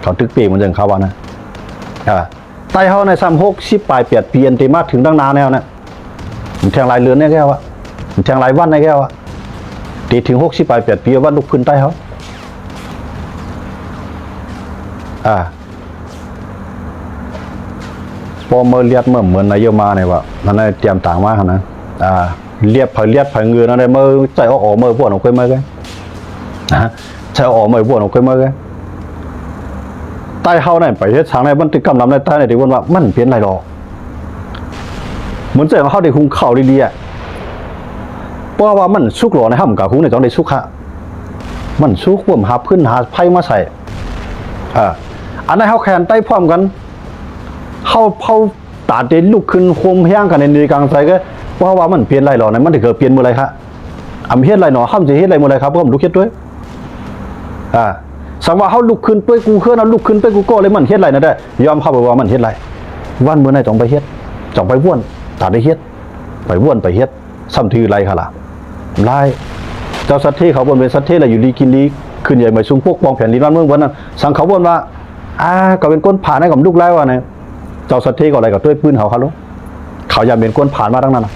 ເຂົາຕຶກເປ້ເໝືອນເຊິ່ງຂ່າວວ່ານະ ອາ ໃຕ້ເຮົາໃນຊ້ຳຫົກສິບປາຍແປດປີ ອັນທີ່ມາເຖິງດັ່ງໜ້າແນວນະ ມັນແທງຫຼາຍເດືອນແນ່ແລ້ວອະ ມັນແທງຫຼາຍວັນແນ່ແລ້ວອະ ຕີເຖິງຫົກສິບປາຍແປດປີວ່າລຸກຂຶ້ນໃຕ້ເຮົາ ອ່າ ພໍເມີລຽດເມີເໝືອນນາຍໂຍມານີ້ວ່າ ມັນໄດ້ຕຽມຕາງມາຫັ້ນນະ ອ່າ ລຽດໃຜລຽດໃຜເງືອນັ້ນໄດ້ເມີໃຈອອກອອກເມີພວກອອກໄປເມີແກ ນະ ໃຈອອກອອກເມີພວກອອກໄປເມີແກ ໃຕ້ເຮົານັ້ນໄປເຮັດສັງໃນມັນຕິກຳລຳໃນໃຕ້ໃນທີ່ເພິ່ນວ່າມັນເປັນໄດ້ດອກ ເໝືອນໃຈຂອງເຮົາໄດ້ຫຸງເຂົ້າດີໆ ເພາະວ່າມັນສຸກຫຼໍໃນຫ້ຳກະຫຸງໃນຕ້ອງໄດ້ສຸກຫະ ມັນສຸກພວມຫາພື້ນຫາໄຟມາໃສ່ ເອີ ອັນໃດເຮົາແຂນໄຕ້ພ້ອມກັນ ເຮົາເຜົາຕາເຕລຸກຂຶ້ນໂຮມແຮງກັນໃນກາງໃຈກະ ເພາະວ່າມັນປ່ຽນໄດ້ຫຼໍໃນມັນຊິເກີດປ່ຽນມື້ໃດຄະ ອຳເຮັດໄດ້ໜໍ ເຮົາຊິເຮັດໄດ້ມື້ໃດຄະ ເພາະມັນລຸກເຮັດດ້ວຍ ອ່າ ສັງວ່າເຮົາລຸກຂຶ້ນດ້ວຍກູເຮືອນ ເຮົາລຸກຂຶ້ນດ້ວຍກູກໍເລີຍ ມັນເຮັດໄດ້ນະເດ້ ຍອມຮັບວ່າມັນເຮັດໄດ້ ວັນມື້ໃນຕ້ອງໄປເຮັດ ຕ້ອງໄປວນ ຕາໄດ້ເຮັດ ໄປວນໄປເຮັດ ຊ້ຳຖືໄລຄະລະ ຫຼາຍ ເຈົ້າສັດເທເຂົາບໍ່ເປັນສັດເທລະຢູ່ດີກິນດີ ຂຶ້ນໃຫຍ່ໃໝ່ສູງ ປົກປ້ອງແຜ່ນດິນບ້ານເມືອງເພິ່ນນັ້ນ ສັງເຂົາບໍ່ວ່າ ອ່າ ກໍເປັນຄົນຜ່ານໃຫ້ກັບລູກຫຼາຍວ່ານະ ເຈົ້າສັດເທກໍໄດ້ກໍດ້ວຍປືນເຂົາຄະໂລ ເຂົາຢ່າເປັນຄົນຜ່ານມາທັງນັ້ນນະ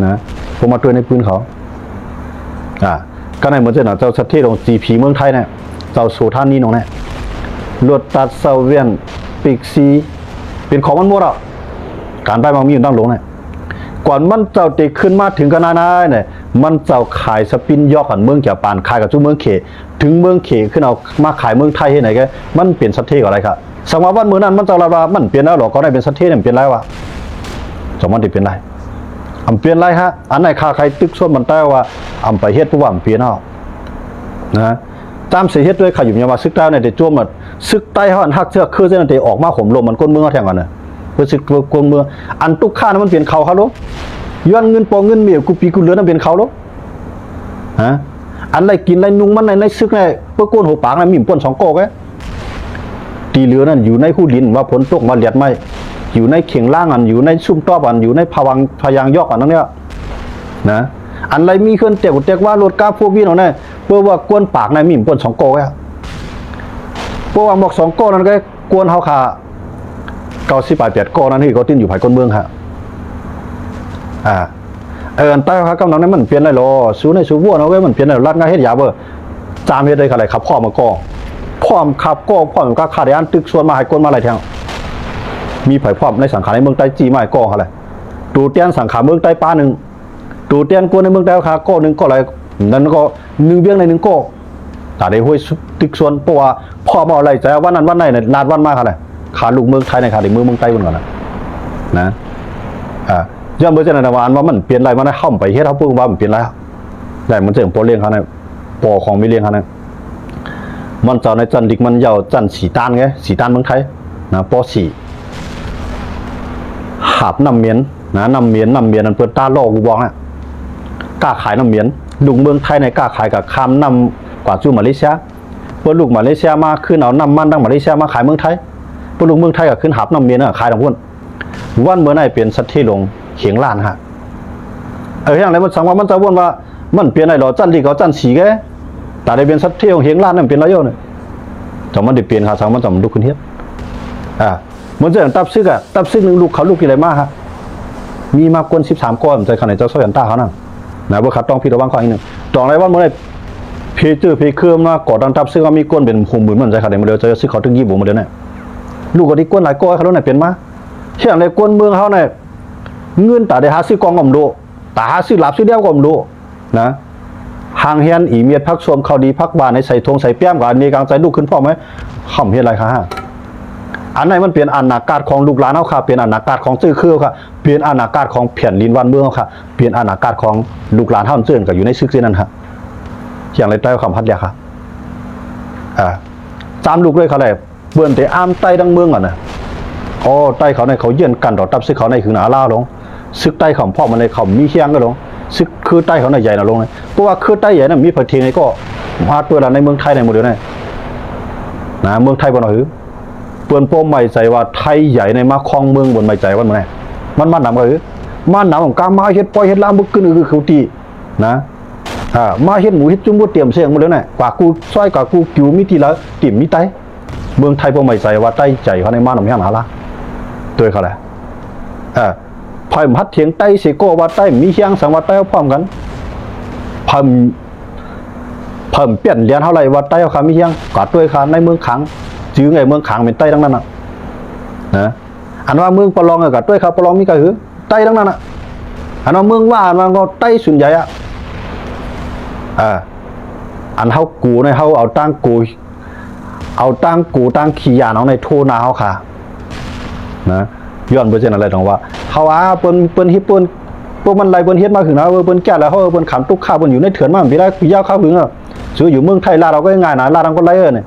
ນະ ພວກມາດ້ວຍໃນປືນເຂົາ ອ່າ ກໍໃນເມື່ອເຊັ່ນນະ ເຈົ້າສັດເທຂອງຈີພີເມືອງໄທນະ ເຈົ້າໂສທານີນ້ອງນະ ລົດຕັດເຊົາແວ່ນ ປິກຊີ ເປັນຂອງມັນໝົດອະ ການໄປມັນມີຢູ່ຕັ້ງໂລງນະ ກ່ອນມັນເຈົ້າເຕຂຶ້ນມາເຖິງຂະໜາດນັ້ນນະ ມັນເຈົ້າຂາຍສະປິນຢອກກັນເມືອງຈາປານ ຂາຍກັນສູ່ເມືອງເຂ ເຖິງເມືອງເຂຂຶ້ນເອົາມາຂາຍເມືອງໄທເຮັດໃດກະ ມັນເປັນສັດເທກໍໄດ້ຄະ ສັງວ່າວັນມື້ນັ້ນມັນເຈົ້າລະວ່າມັນເປັນແລ້ວຫຼໍ ກໍໄດ້ເປັນສັດເທນີ້ມັນເປັນໄດ້ວະ ສອງມັນທີ່ເປັນໄດ້ ອຳເປັນໄດ້ຮະ ອັນໃດຂ້າໃຄຕຶກຊວນມັນແຕ່ວ່າ ອຳໄປເຮັດຜູ້ວ່າອຳເປັນເອົາ ນະ ຕາມເສຍເຮັດດ້ວຍຂະຫຍຸມຍາມວ່າ ສຶກໃຕ້ເຮົານີ້ໄດ້ຈວມ ສຶກໃຕ້ເຮົາອັນຮັກເຊື້ອຄືເຊັ່ນນັ້ນໄດ້ອອກມາໂຫມລົມມັນກົ້ນເມືອງເຮົາແທງກັນນະ ເພື່ອສຶກກ້ນເມືອງ ອັນຕຸກຄານະມັນເປັນເຂົາຄະໂລ ຍ້ອນເງິນພໍ່ເງິນແມ່ ກູປີກູເຫຼືອນະເປັນເຂົາໂລ ຮະ ອັນໄດ້ກິນໄດ້ນຸ່ງມັນໃນ ໃນສຶກໃນ ເພື່ອໂກນຫົວປາກນະ ມີບໍ່ປ້ນສອງກໍແກ ທີ່ເຫຼືອນັ້ນຢູ່ໃນຫູລິນ ວ່າຝົນຕົກມາລຽດໄມ້ ຢູ່ໃນເຂ່ງລ້າງອັນ ຢູ່ໃນຊຸມຕອບອັນ ຢູ່ໃນພະວັງ ພະຍາງຢອກອັນນັ້ນເນຍ ນະ ອັນໄລມີເຮືອນແຕກແຕກວ່າ ລົດກາໂຟວີນເອົາແນ່ ເພາະວ່າກວນປາກໃນມີບໍ່ປ້ນສອງກໍແກ ເພາະວ່າໝວກສອງກໍນັ້ນແກ ກວນເຮົາຂ້າ ເກົ້າສິບປາຍແປດກໍນັ້ນ ທີ່ເຂົາຕື່ນຢູ່ພາຍກົ້ນເມືອງຫະ ອ່າ ເອີ ອັນໃຕ້ຫາກຳນຳໃນມັນປ່ຽນໄດ້ຫຼໍ ສູນໃນສູວນເອົາໄວ້ມັນປ່ຽນໄດ້ ລັດງາເຮັດຢາເບີ ຈາມເຮັດໄດ້ຂະໄດ ຂັບພ້ອມມາກໍ ພ້ອມຂັບກໍ ພ້ອມກະຂະໄດ ອັນຕຶກຊວນມາໃຫ້ກົນມາໄລ່ແທງ ມີໃຜພ້ອມໃນສັງຂາໃນເມືອງໃຕ້ ຈີ້ມາໃຫ້ກໍຂະໄດ ໂຕແທນສັງຂາເມືອງໃຕ້ປາໜຶ່ງ ໂຕແທນກົນໃນເມືອງໃຕ້ຂາກໍໜຶ່ງກໍໄລ່ ນັ້ນກໍ ໜຶ່ງວຽງໃນໜຶ່ງກໍ ຕາໄດ້ຫ້ວຍຕຶກຊວນ ເພາະວ່າພໍ່ມາເອົາໄລ່ໃຈວັນນັ້ນວັນໃດນະ ລາດວັນມາຂະນະ ຂາລູກເມືອງໄທໃນຂະໄດ້ເມືອງ ເມືອງໃຕ້ເພິ່ນກ່ອນນະ ນະ ອ່າ ຍ້ອນເບິ່ງຈັ່ງນັ້ນນະ ວ່າອັນວ່າມັນປ່ຽນໄລ່ມານະ ເຮົາໄປເຮັດ ເຮົາເບິ່ງວ່າມັນປ່ຽນໄລ່ ໄດ້ມັນເຊິ່ງພໍ່ລ້ຽງເຮົານະ ພໍ່ຂອງແມ່ລ້ຽງເຮົານະ ມັນເຈົ້າໃນຈັນດິກມັນເຍົາ ຈັນສີຕານໄງ ສີຕານເມືອງໄທນະ ປໍສີ່ ຫາບນ້ຳໝຽນນະ ນ້ຳໝຽນ ນ້ຳໝຽນ ອັນເພິ່ນຕາຫຼໍ່ກູບອງນະ ຄ້າຂາຍນ້ຳໝຽນ ລູກເມືອງໄທໃນຄ້າຂາຍກໍຂ້າມນ້ຳກວ່າສູ່ມາເລເຊຍ ເພິ່ນລູກມາເລເຊຍມາ ຂຶ້ນເອົານ້ຳມັນທາງມາເລເຊຍມາຂາຍເມືອງໄທ ເພິ່ນລູກເມືອງໄທກໍຂຶ້ນຫາບນ້ຳໝຽນນະ ຂາຍທາງພຸ້ນ ວັນເມື່ອໃດເປັນສັດເທຫຼວງເຮງລ້ານຫະ ເອີ ຫຍັງໃດມັນສັງວ່າມັນຈະວົນວ່າ ມັນປ່ຽນໄດ້ຫຼໍ ຈັນລິກເອົາຈັນສີແກ ຕາໄດ້ເປັນສັດເທຫຼວງເຮງລ້ານນັ້ນເປັນລະໂຍນ ຈະມັນໄດ້ປ່ຽນຂາສັງ ມັນຈະລຸກຂຶ້ນເຮັດ ອ່າ ເໝືອນຈັ່ງຕັບຊຶກອະ ຕັບຊຶກໜຶ່ງລຸກ ເຂົາລຸກທີ່ໃດມາຫະ ມີມາກວ່າສິບສາມກໍ ໃນຂະນະເຈົ້າຊອຍອັນຕາເຂົານັ້ນນະ ບໍ່ຂັດຕ້ອງຜິດລະວັງຂ້ອງອີກໜຶ່ງ ຕອງໃນວັນເມື່ອໃດ ເພເຈີເພເຄີມາກໍ່ຕັ້ງຕັບຊຶກ ເຮົາມີກວນເປັນຫົວໝື່ນ ມັນໃຈຂະນະ ມື້ດຽວເຈົ້າຊຶກເຂົາຖືກຍິບບໍ່ມື້ດຽວນີ້ ລູກກໍທີ່ກວນຫຼາຍກໍໃຫ້ເຂົານັ້ນເປັນມາ ເຮັດໃຫ້ກວນເມືອງເຮົານີ້ ເງິນຕາໄດ້ຫາຊື້ກອງກໍບໍ່ຮູ້ ຕາຫາຊື້ລາບຊື້ແລ້ວກໍບໍ່ຮູ້ນະ ຫາງແຮນອີ່ເມດ ຜັກສົ້ມ ເຂົ້າດີ ຜັກຫວານ ໃນໃສ່ຖົງໃສ່ແປ້ມ ກໍອັນນີ້ກາງໃຈລຸກຂຶ້ນພ້ອມໄວ້ ຄຳເຮັດໄລຄະ ອັນນັ້ນມັນເປັນອະນາກາດຂອງລູກຫຼານເຮົາຄະ ເປັນອະນາກາດຂອງເຊື້ອເຄືອເຮົາຄະ ເປັນອະນາກາດຂອງແຜ່ນດິນບ້ານເມືອງເຮົາຄະ ເປັນອະນາກາດຂອງລູກຫຼານເຮົາ ເຊິ່ງກໍຢູ່ໃນຊຶກເຊັ່ນນັ້ນຄະ ຢ່າງໃດໃຕ້ຄຳພັດແລ້ວຄະ ອ່າ ຕາມລູກເລີຍຄະແຫຼະ ເບິ່ງແຕ່ອາມໃຕ້ທັງເມືອງຫັ້ນນະ ໂອ້ ໃຕ້ເຂົາໃນເຂົາຢ້ຽນກັນຕໍ່ ຕັບຊຶກເຂົາໃນຄືນາລາວລົງ ຊຶກໃຕ້ເຂົາພ້ອມມາໃນເຂົາມີແຮງກໍລົງ ຊຶກຄືໃຕ້ເຂົາໃນໃຫຍ່ນະລົງ ເພາະວ່າຄືໃຕ້ໃຫຍ່ນະມີປະເທດໃດກໍມາຕົວລະໃນເມືອງໄທໃນໝົດເດີນະ ນະ ເມືອງໄທບໍ່ນະ ເພິ່ນບໍ່ໝາຍໃຈວ່າໄທໃຫຍ່ໃນມາຄອງເມືອງ ບໍ່ໝາຍໃຈວ່າມື້ໃດ ມັນມານຳກໍຄື ມານຳກາມາເຮັດປ່ອຍເຮັດລາມບໍ່ກຶນຄືເຂົາຕີ ນະ ອ່າ ມາເຮັດໝູເຮັດຈຸ້ມບໍ່ຕຽມເສຍງໝົດເລີຍນະ ກວ່າກູຊອຍກວ່າກູກິວມີຕີລາວຕີມມີໄຕ ເມືອງໄທບໍ່ໝາຍໃຈວ່າໄຕໃຈເຂົາໃນມານຳແຮງນາລາ ໂດຍເຂົາແຫຼະ ເອີ ພ ໃຜມັນຮັດຖຽງໄຕ້ເສຍກໍວ່າໄຕ້ມີຮຽງສັງ ວ່າໄຕ້ເຮົາພ້ອມກັນ. ໃຜ ໃຜປ່ຽນແລນເຮົາໄດ້ວ່າໄຕ້ເຮົາຄາມີຮຽງ ກະດ້ວຍຄາໃນເມືອງຄັງ ຈື່ໄງເມືອງຄັງແມ່ນໄຕ້ທັງນັ້ນນະ ນະ. ອັນວ່າເມືອງປະລອງກະດ້ວຍຄາປະລອງມີກະຫື ໄຕ້ທັງນັ້ນນະ. ອັນວ່າເມືອງວ່າ ອັນວ່າກໍໄຕ້ສ່ວນໃຫຍ່ອະ. ເອີ ອັນເຮົາໂກໃນ ເຮົາເອົາຕັ້ງໂກ ເອົາຕັ້ງໂກຕັ້ງຂີ້ຢານເອົາໃນໂທໜ້າເຮົາຄາ ນະ. ຍ້ອນເປັນຈັ່ງນັ້ນແຫຼະ ຕ້ອງວ່າເຮົາວ່າເພິ່ນ ເພິ່ນເຮັດ ເພິ່ນ ພວກມັນໄລ່ເພິ່ນເຮັດມາຫຶງນະ ເອີ ເພິ່ນແກ້ແລ້ວ ເຮົາ ເອີ ເພິ່ນຂັງຕຸກຂ້າເພິ່ນຢູ່ໃນເຖື່ອນມາເປັນລະຍະຍາວຄາວຫຶງອະ. ຊື່ຢູ່ເມືອງໄທລາດເຮົາກໍງ່າຍນະ ລາດເຮົາກໍໄລ່ ເອີ ນີ້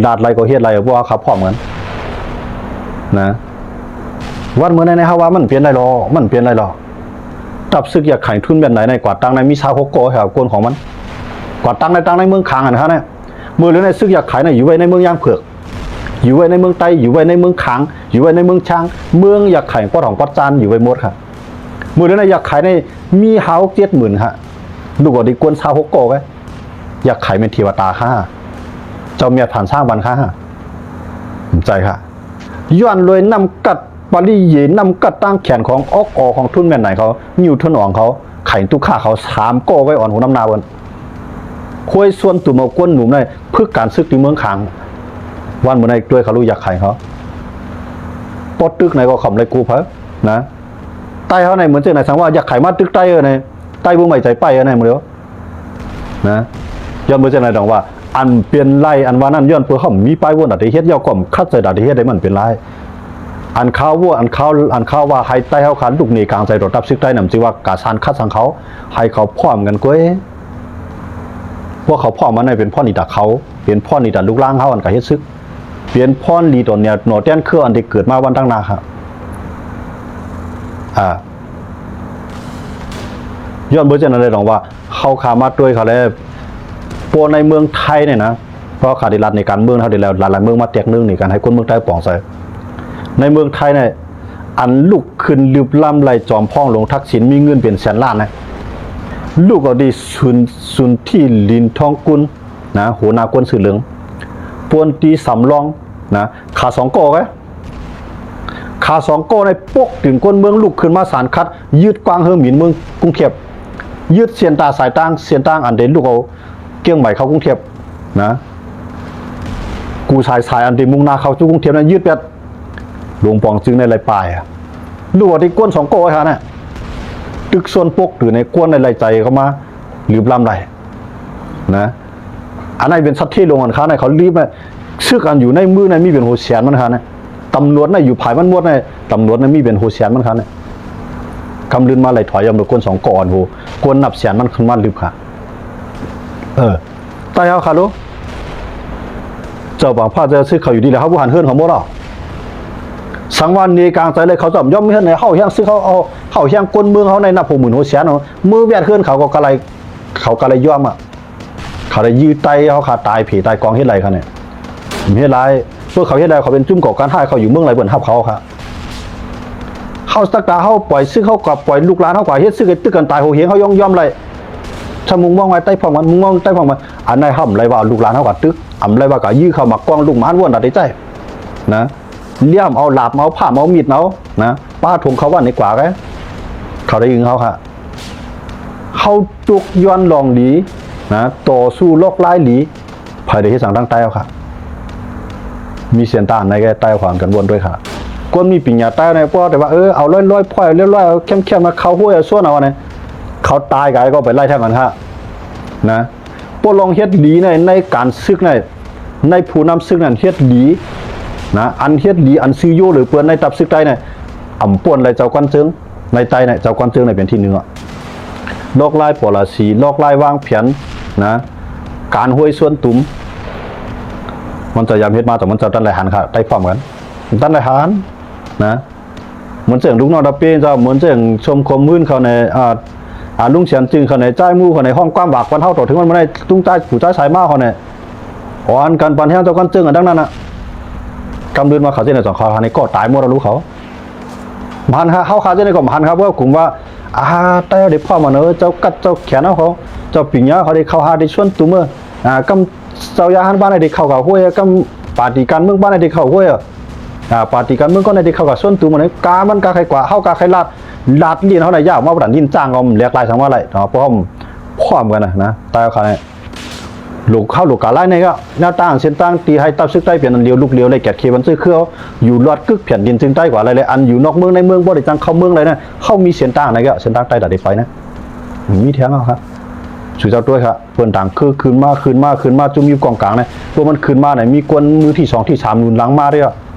ລາດໄລ່ກໍເຮັດໄລ່ ເພາະວ່າເຂົາພ້ອມກັນ ນະ. ວັນມື້ໃນໃນເຮົາວ່າມັນເປັນໄດ້ຫຼໍ ມັນເປັນໄດ້ຫຼໍ. ຕັບຊຶກຢາກໄຂທຸນແມ່ນໃດໃນກວາດຕັ້ງໃນມີຊາວຫົກກໍ ເອົາຄົນຂອງມັນ ກວາດຕັ້ງໃນ ຕັ້ງໃນເມືອງຄາງຫັ້ນນະ. ມື້ເລີຍໃນຊຶກຢາກໄຂນະ ຢູ່ໄວ້ໃນເມືອງຢາງເຜືອກ ຢູ່ໄວ້ໃນເມືອງໄຕ້ ຢູ່ໄວ້ໃນເມືອງຄາງ ຢູ່ໄໄວ້ໃນເມືອງຊາງ ເມືອງຢາກໄຂ່ ປອດຫອງປອດຈານ ຢູ່ໄວ້ໝົດຄ່ະ. ມື້ເລີຍໃນຢາກໄຂ່ໃນມີຫ້າຫົກເຈັດໝື່ນຄ່ະ. ລູກອອກດີກວນຊາວຫົກກໍໄວ້ ຢາກໄຂ່ແມ່ນເທວະຕາຄ່ະ ເຈົ້າແມ່ຜ່ານສ້າງບັນຄ່ະ ໃຈຄ່ະ. ຍ້ອນລວຍນ້ຳກັດ ປະລິເຢ ນ້ຳກັດຕາງແຂນຂອງອອກອອກຂອງທຸນແມ່ນໃດເຂົາ ຢູ່ທົນອອງເຂົາ ໄຂ່ຕຸກຂ້າເຂົາສາມກໍໄວ້ອ່ອນຫົວນຳໜ້າເພິ່ນ ຄວາຍສ່ວນຕຸ່ມເອົາກ້ນໜຸ່ມໃນຝຶກການຊຶກຢູ່ເມືອງຄາງ. ວັນມື້ໃນດ້ວຍເຂົາຮູ້ຢາກໄຂ່ເຂົາ ປອດຕຶກໃນກໍຂຳໄລກູເພິ່ນນະ. ໃຕ້ເຮົາໃນເໝືອນຈັ່ງໃດ ສັງວ່າຢາກໄຂ່ມາຕຶກໃຕ້ເອີ ໃນໃຕ້ບໍ່ໄວ້ໃຈໄປເອີ ໃນມື້ດຽວ ນະ. ຍ້ອນເປັນຈັ່ງໃດຕ້ອງວ່າ ອັນເປັນໄລ່ ອັນວ່ານັ້ນ ຍ້ອນພວກເຮົາມີປ້າຍວົນດາດເຮັດ ແລ້ວກໍຂັດໃຈດາດເຮັດໃຫ້ມັນເປັນໄລ່. ອັນຂ່າວວ່າ ອັນຂ່າວ ອັນຂ່າວວ່າໃຫ້ໃຕ້ເຮົາຄານລຸກໜີກາງໃຈຕໍ່ຕັບຊຶກໃຕ້ນຳ ຊິວ່າກາສານຂັດສັງເຂົາ ໃຫ້ເຂົາພ້ອມກັນກວຍ. ພວກເຂົາພ້ອມມາໃນເປັນພອນດີຕາເຂົາ ເປັນພອນດີຕາລູກຫຼານເຮົາ ອັນກະເຮັດຊຶກ ເປັນພອນດີຕໍ່ແນວໜໍແຕນເຄືອ ອັນທີ່ເກີດມາວັນທາງໜ້າ ອາ ຍ້ອນເບິ່ງຈັ່ງນັ້ນແຫຼະ ຕ້ອງວ່າເຮົາຂ້າມາດ້ວຍເຂົາແລ້ວ ພວກໃນເມືອງໄທນີ້ນະ ເພາະຂ້າໄດ້ລັດໃນການເມືອງເຮົາໄດ້ແລ້ວ ຫຼາຍໆເມືອງມາແຕກໜຶ່ງໃນການໃຫ້ຄົນເມືອງໃຕ້ປອງໃສ່ ໃນເມືອງໄທນີ້ ອັນລຸກຂຶ້ນລຶບລ້ຳໄລ່ຈອມພອງຫຼວງທັກສິນ ມີເງິນເປັນແສນລ້ານນະ ລູກເອົາທີ່ສຸນ ສຸນທິລິນທອງກຸນນະ ຫົວໜ້າກົນຊື່ເຫຼືອງ ພວນຕີສຳລອງນະ ຂ້າສອງກໍໄວ້ ຂ້າສອງກໍໃນປົກຕຶງຄົນເມືອງລຸກຂຶ້ນມາສານຂັດ ຍຶດກວາງເຮີໝິນເມືອງກຸງເທບ ຍຶດເສັ້ນຕາສາຍຕ່າງ ເສັ້ນທາງອັນເດລຸກເອົາກຽງໃໝເຂົ້າກຸງເທບນະ ກູສາຍສາຍອັນເດມຸ່ງໜ້າເຂົ້າສູ່ກຸງເທບນັ້ນ ຍຶດແປດ ຫຼວງປອງຈຶ່ງໄດ້ໄລ່ປ່າຍ ລູກເອົາທີ່ກົນສອງກໍໄວ້ຫັ້ນນະ ຕຶກສ່ວນປົກຕຶງໃນກວນໄດ້ໄລ່ໃຈເຂົ້າມາ ລືບລ້ຳໄດ້ ນະ ອັນນັ້ນເປັນສັດເທລົງອັນຄານໃຫ້ເຂົາລືບນະ ຊຶກອັນຢູ່ໃນມືນັ້ນມີເປັນຫົວແສນມັນຄານະ ຕຳຫຼວດນະຢູ່ພາຍມັນໝົດນະ ຕຳຫຼວດນະມີເປັນຫົວແສນມັນຄານະ ກຳລືນມາໄລ່ຖອຍຍາມໂດຍຄົນສອງກ້ອນໂຫ ຄົນນັບແສນມັນຂຶ້ນມາລຶບຄະ ເອີ ຕາຍເອົາຄາໂລ ເຈົ້າບາງພາກເຈົ້າຊຶກເຂົາຢູ່ດີແລ້ວ ເຮົາບໍ່ຫັນເຮືອນເຂົາບໍ່ລາວ ສັງວານເນກາງໃຈເລີຍ ເຂົາຈະຍອມມີເຮືອນໃຫ້ເຮົາ ແຮງຊຶກເຮົາເອົາ ເຮົາແຮງກົນເມືອງເຮົາໃນນັບຫົກໝື່ນຫົວແສນເນາະ ມື້ແວດເຮືອນເຂົາກໍກະໄລ ເຂົາກະໄລຍອມອະ ເຂົາໄດ້ຢື້ໄຕເຮົາຄາຕາຍເພຕາຍກອງເຮັດໄລຄະນີ້ ເຮັດໄລ ເມື່ອເຂົາເຮັດໄລ ເຂົາເປັນຈຸ້ມກໍ່ການຮ້າຍ ເຂົາຢູ່ເມືອງໃດເພິ່ນຮັບເຂົາຄະ ເຮົາສັກດາເຮົາປ່ອຍຊຶກ ເຮົາກໍປ່ອຍລູກຫຼານເຮົາກໍເຮັດຊຶກໃຫ້ຕຶກກັນຕາຍໂຫເຮງ ເຮົາຍອມ ຍອມໄລ ຖ້າມຸງມອງໄວ້ໃຕ້ພ້ອມກັນ ມຸງມອງໃຕ້ພ້ອມກັນ ອັນໃດເຮົາບໍ່ໄດ້ວ່າລູກຫຼານເຮົາກໍຕຶກ ອຳໄດ້ວ່າກໍຢື້ເຂົາມາກອງລູກມາຫວນດາດໃຈນະ ລ້ຽມເອົາຫຼາບເອົາພ້າມເອົາມີດເອົານະ ປາຖົງເຂົາວັນນີ້ກວ່າໄກ ເຂົາໄດ້ຍິງເຮົາຄະ ເຮົາຕຸກຍ້ອນລອງດີນະ ຕໍ່ສູ້ລອກລາຍດີ ໃຜໄດ້ເຮັດສັງທາງໃຕ້ເຮົາຄະ ມີເສັ້ນທາງໃນແກ່ໃຕ້ຂວາງກັນວົນດ້ວຍຄະ ຄົນມີປິນຍາໃຕ້ໃນພວກແຕ່ວ່າ ເອີ ເອົາລ້ອຍໆ ພອຍ ເອົາລ້ອຍໆ ເອົາແຄມໆ ມາເຂົ້າຫ້ວຍເອົາສວນເອົານະ ເຂົາຕາຍກາຍກໍໄປໄລ່ທາງກັນຄະນະ ພວກລອງເຮັດດີໃນ ໃນການຊຶກໃນ ໃນຜູ້ນຳຊຶກນັ້ນເຮັດດີນະ ອັນເຮັດດີ ອັນຊື່ໂຢເຫຼືອເປີນໃນຕັບຊຶກໃຕ້ນະ ອຳປ່ວນໄລ່ເຈົ້າກວນເຈິງ ໃນໃຕ້ນະ ເຈົ້າກວນເຈິງນະເປັນທີໜຶ່ງອະ ລອກລາຍປໍລາສີ ລອກລາຍວາງແຜນນະ ການຫ້ວຍຊວນຕຸມ ມັນຈະຍາມເຮັດມາ ແຕ່ມັນຈະທັນໄດ້ຫັນຄະ ໄດ້ພ້ອມກັນ ມັນທັນໄດ້ຫັນນະ ເໝືອນເຊິ່ງລູກນ້ອງດາເປເຈົ້າ ເໝືອນເຊິ່ງຊົມຄົມຫືນເຂົາໃນ ອາ ອາ ລຸງສຽນຈຶ່ງເຂົາໃນ ຈ່າຍໝູ່ເຂົາໃນ ຮ້ອງຄວາມຫວາກວັນເຮົາຕໍ່ເຖິງວັນມື້ໃນ ລຸງຈ່າຍ ຜູ້ຈ່າຍສາຍມາເຂົາໃນ ອ່ອນກັນປານແຮງເຈົ້າກວນເຈິງກັນທັງນັ້ນນະ ກຳລືນມາເຂົາເຈົ້າໃນສອງເຂົາໃນກໍຕາຍໝົດລະລູກເຂົາ ມາຫັນເຮົາຄາເຈົ້າໃນກໍມາຫັນເຂົາ ເພາະກຸ່ມວ່າ ອາ ແຕ່ໄດ້ພ້ອມກັນເອີ ເຈົ້າກັດເຈົ້າແຂນເຮົາເຂົາ ເຈົ້າປິງຍາເຂົາໄດ້ເຂົ້າຫາໄດ້ຊວນຕຸມເອີ ອາ ກຳເຈົ້າຢາຫັນບ້ານໄດ້ເຂົ້າກັບຫ້ວຍ ກຳປາຕີການເມືອງບ້ານໄດ້ເຂົ້າຫ້ວຍ ອາ ປາຕີການເມືອງກໍໃນທີ່ເຂົາກໍສ່ວນຕົວໝົດເລີຍ ກາມັນກາໃຄກວ່າ ເຮົາກາໃຄລາດ ລາດລີ້ນເຮົານະ ຢ່າມາບໍ່ທັນລີ້ນຈ້າງກໍແຫຼກຫຼາຍສັງວ່າໄຫຼເນາະ ພວກເຮົາພ້ອມກັນນະ ນະ ແຕ່ເຂົານີ້ ລູກເຮົາລູກກາຫຼາຍໃນກໍ ແນວທາງເສັ້ນທາງທີ່ໃຫ້ຕັບສຶກໄທເປັນອັນດຽວ ລູກດຽວ ແລະ ແກດເຂດບັນຊືເຄືອ ຢູ່ລອດກຶກແຜ່ນດິນເຊິ່ງໃຕ້ກວ່າຫຼາຍ ແລະ ອັນຢູ່ນອກເມືອງໃນເມືອງບໍ່ໄດ້ຈັ່ງເຂົ້າເມືອງໄດ້ນະ ເຮົາມີເສັ້ນທາງໃນກໍ ເສັ້ນທາງໃຕ້ຕາໄດ້ໄປນະ ມີແທງເຮົາຄະ ສູ່ເຈົ້າຕົວຄະ ເພິ່ນຕ່າງຄືຂຶ້ນມາ ຂຶ້ນມາ ຂຶ້ນມາ ຈຸ່ມຢູ່ກອງກາງນະ ພວກມັນຂຶ້ນມານະ ມີກວນມືທີສອງທີສາມໜູນຫຼັງມາເດ້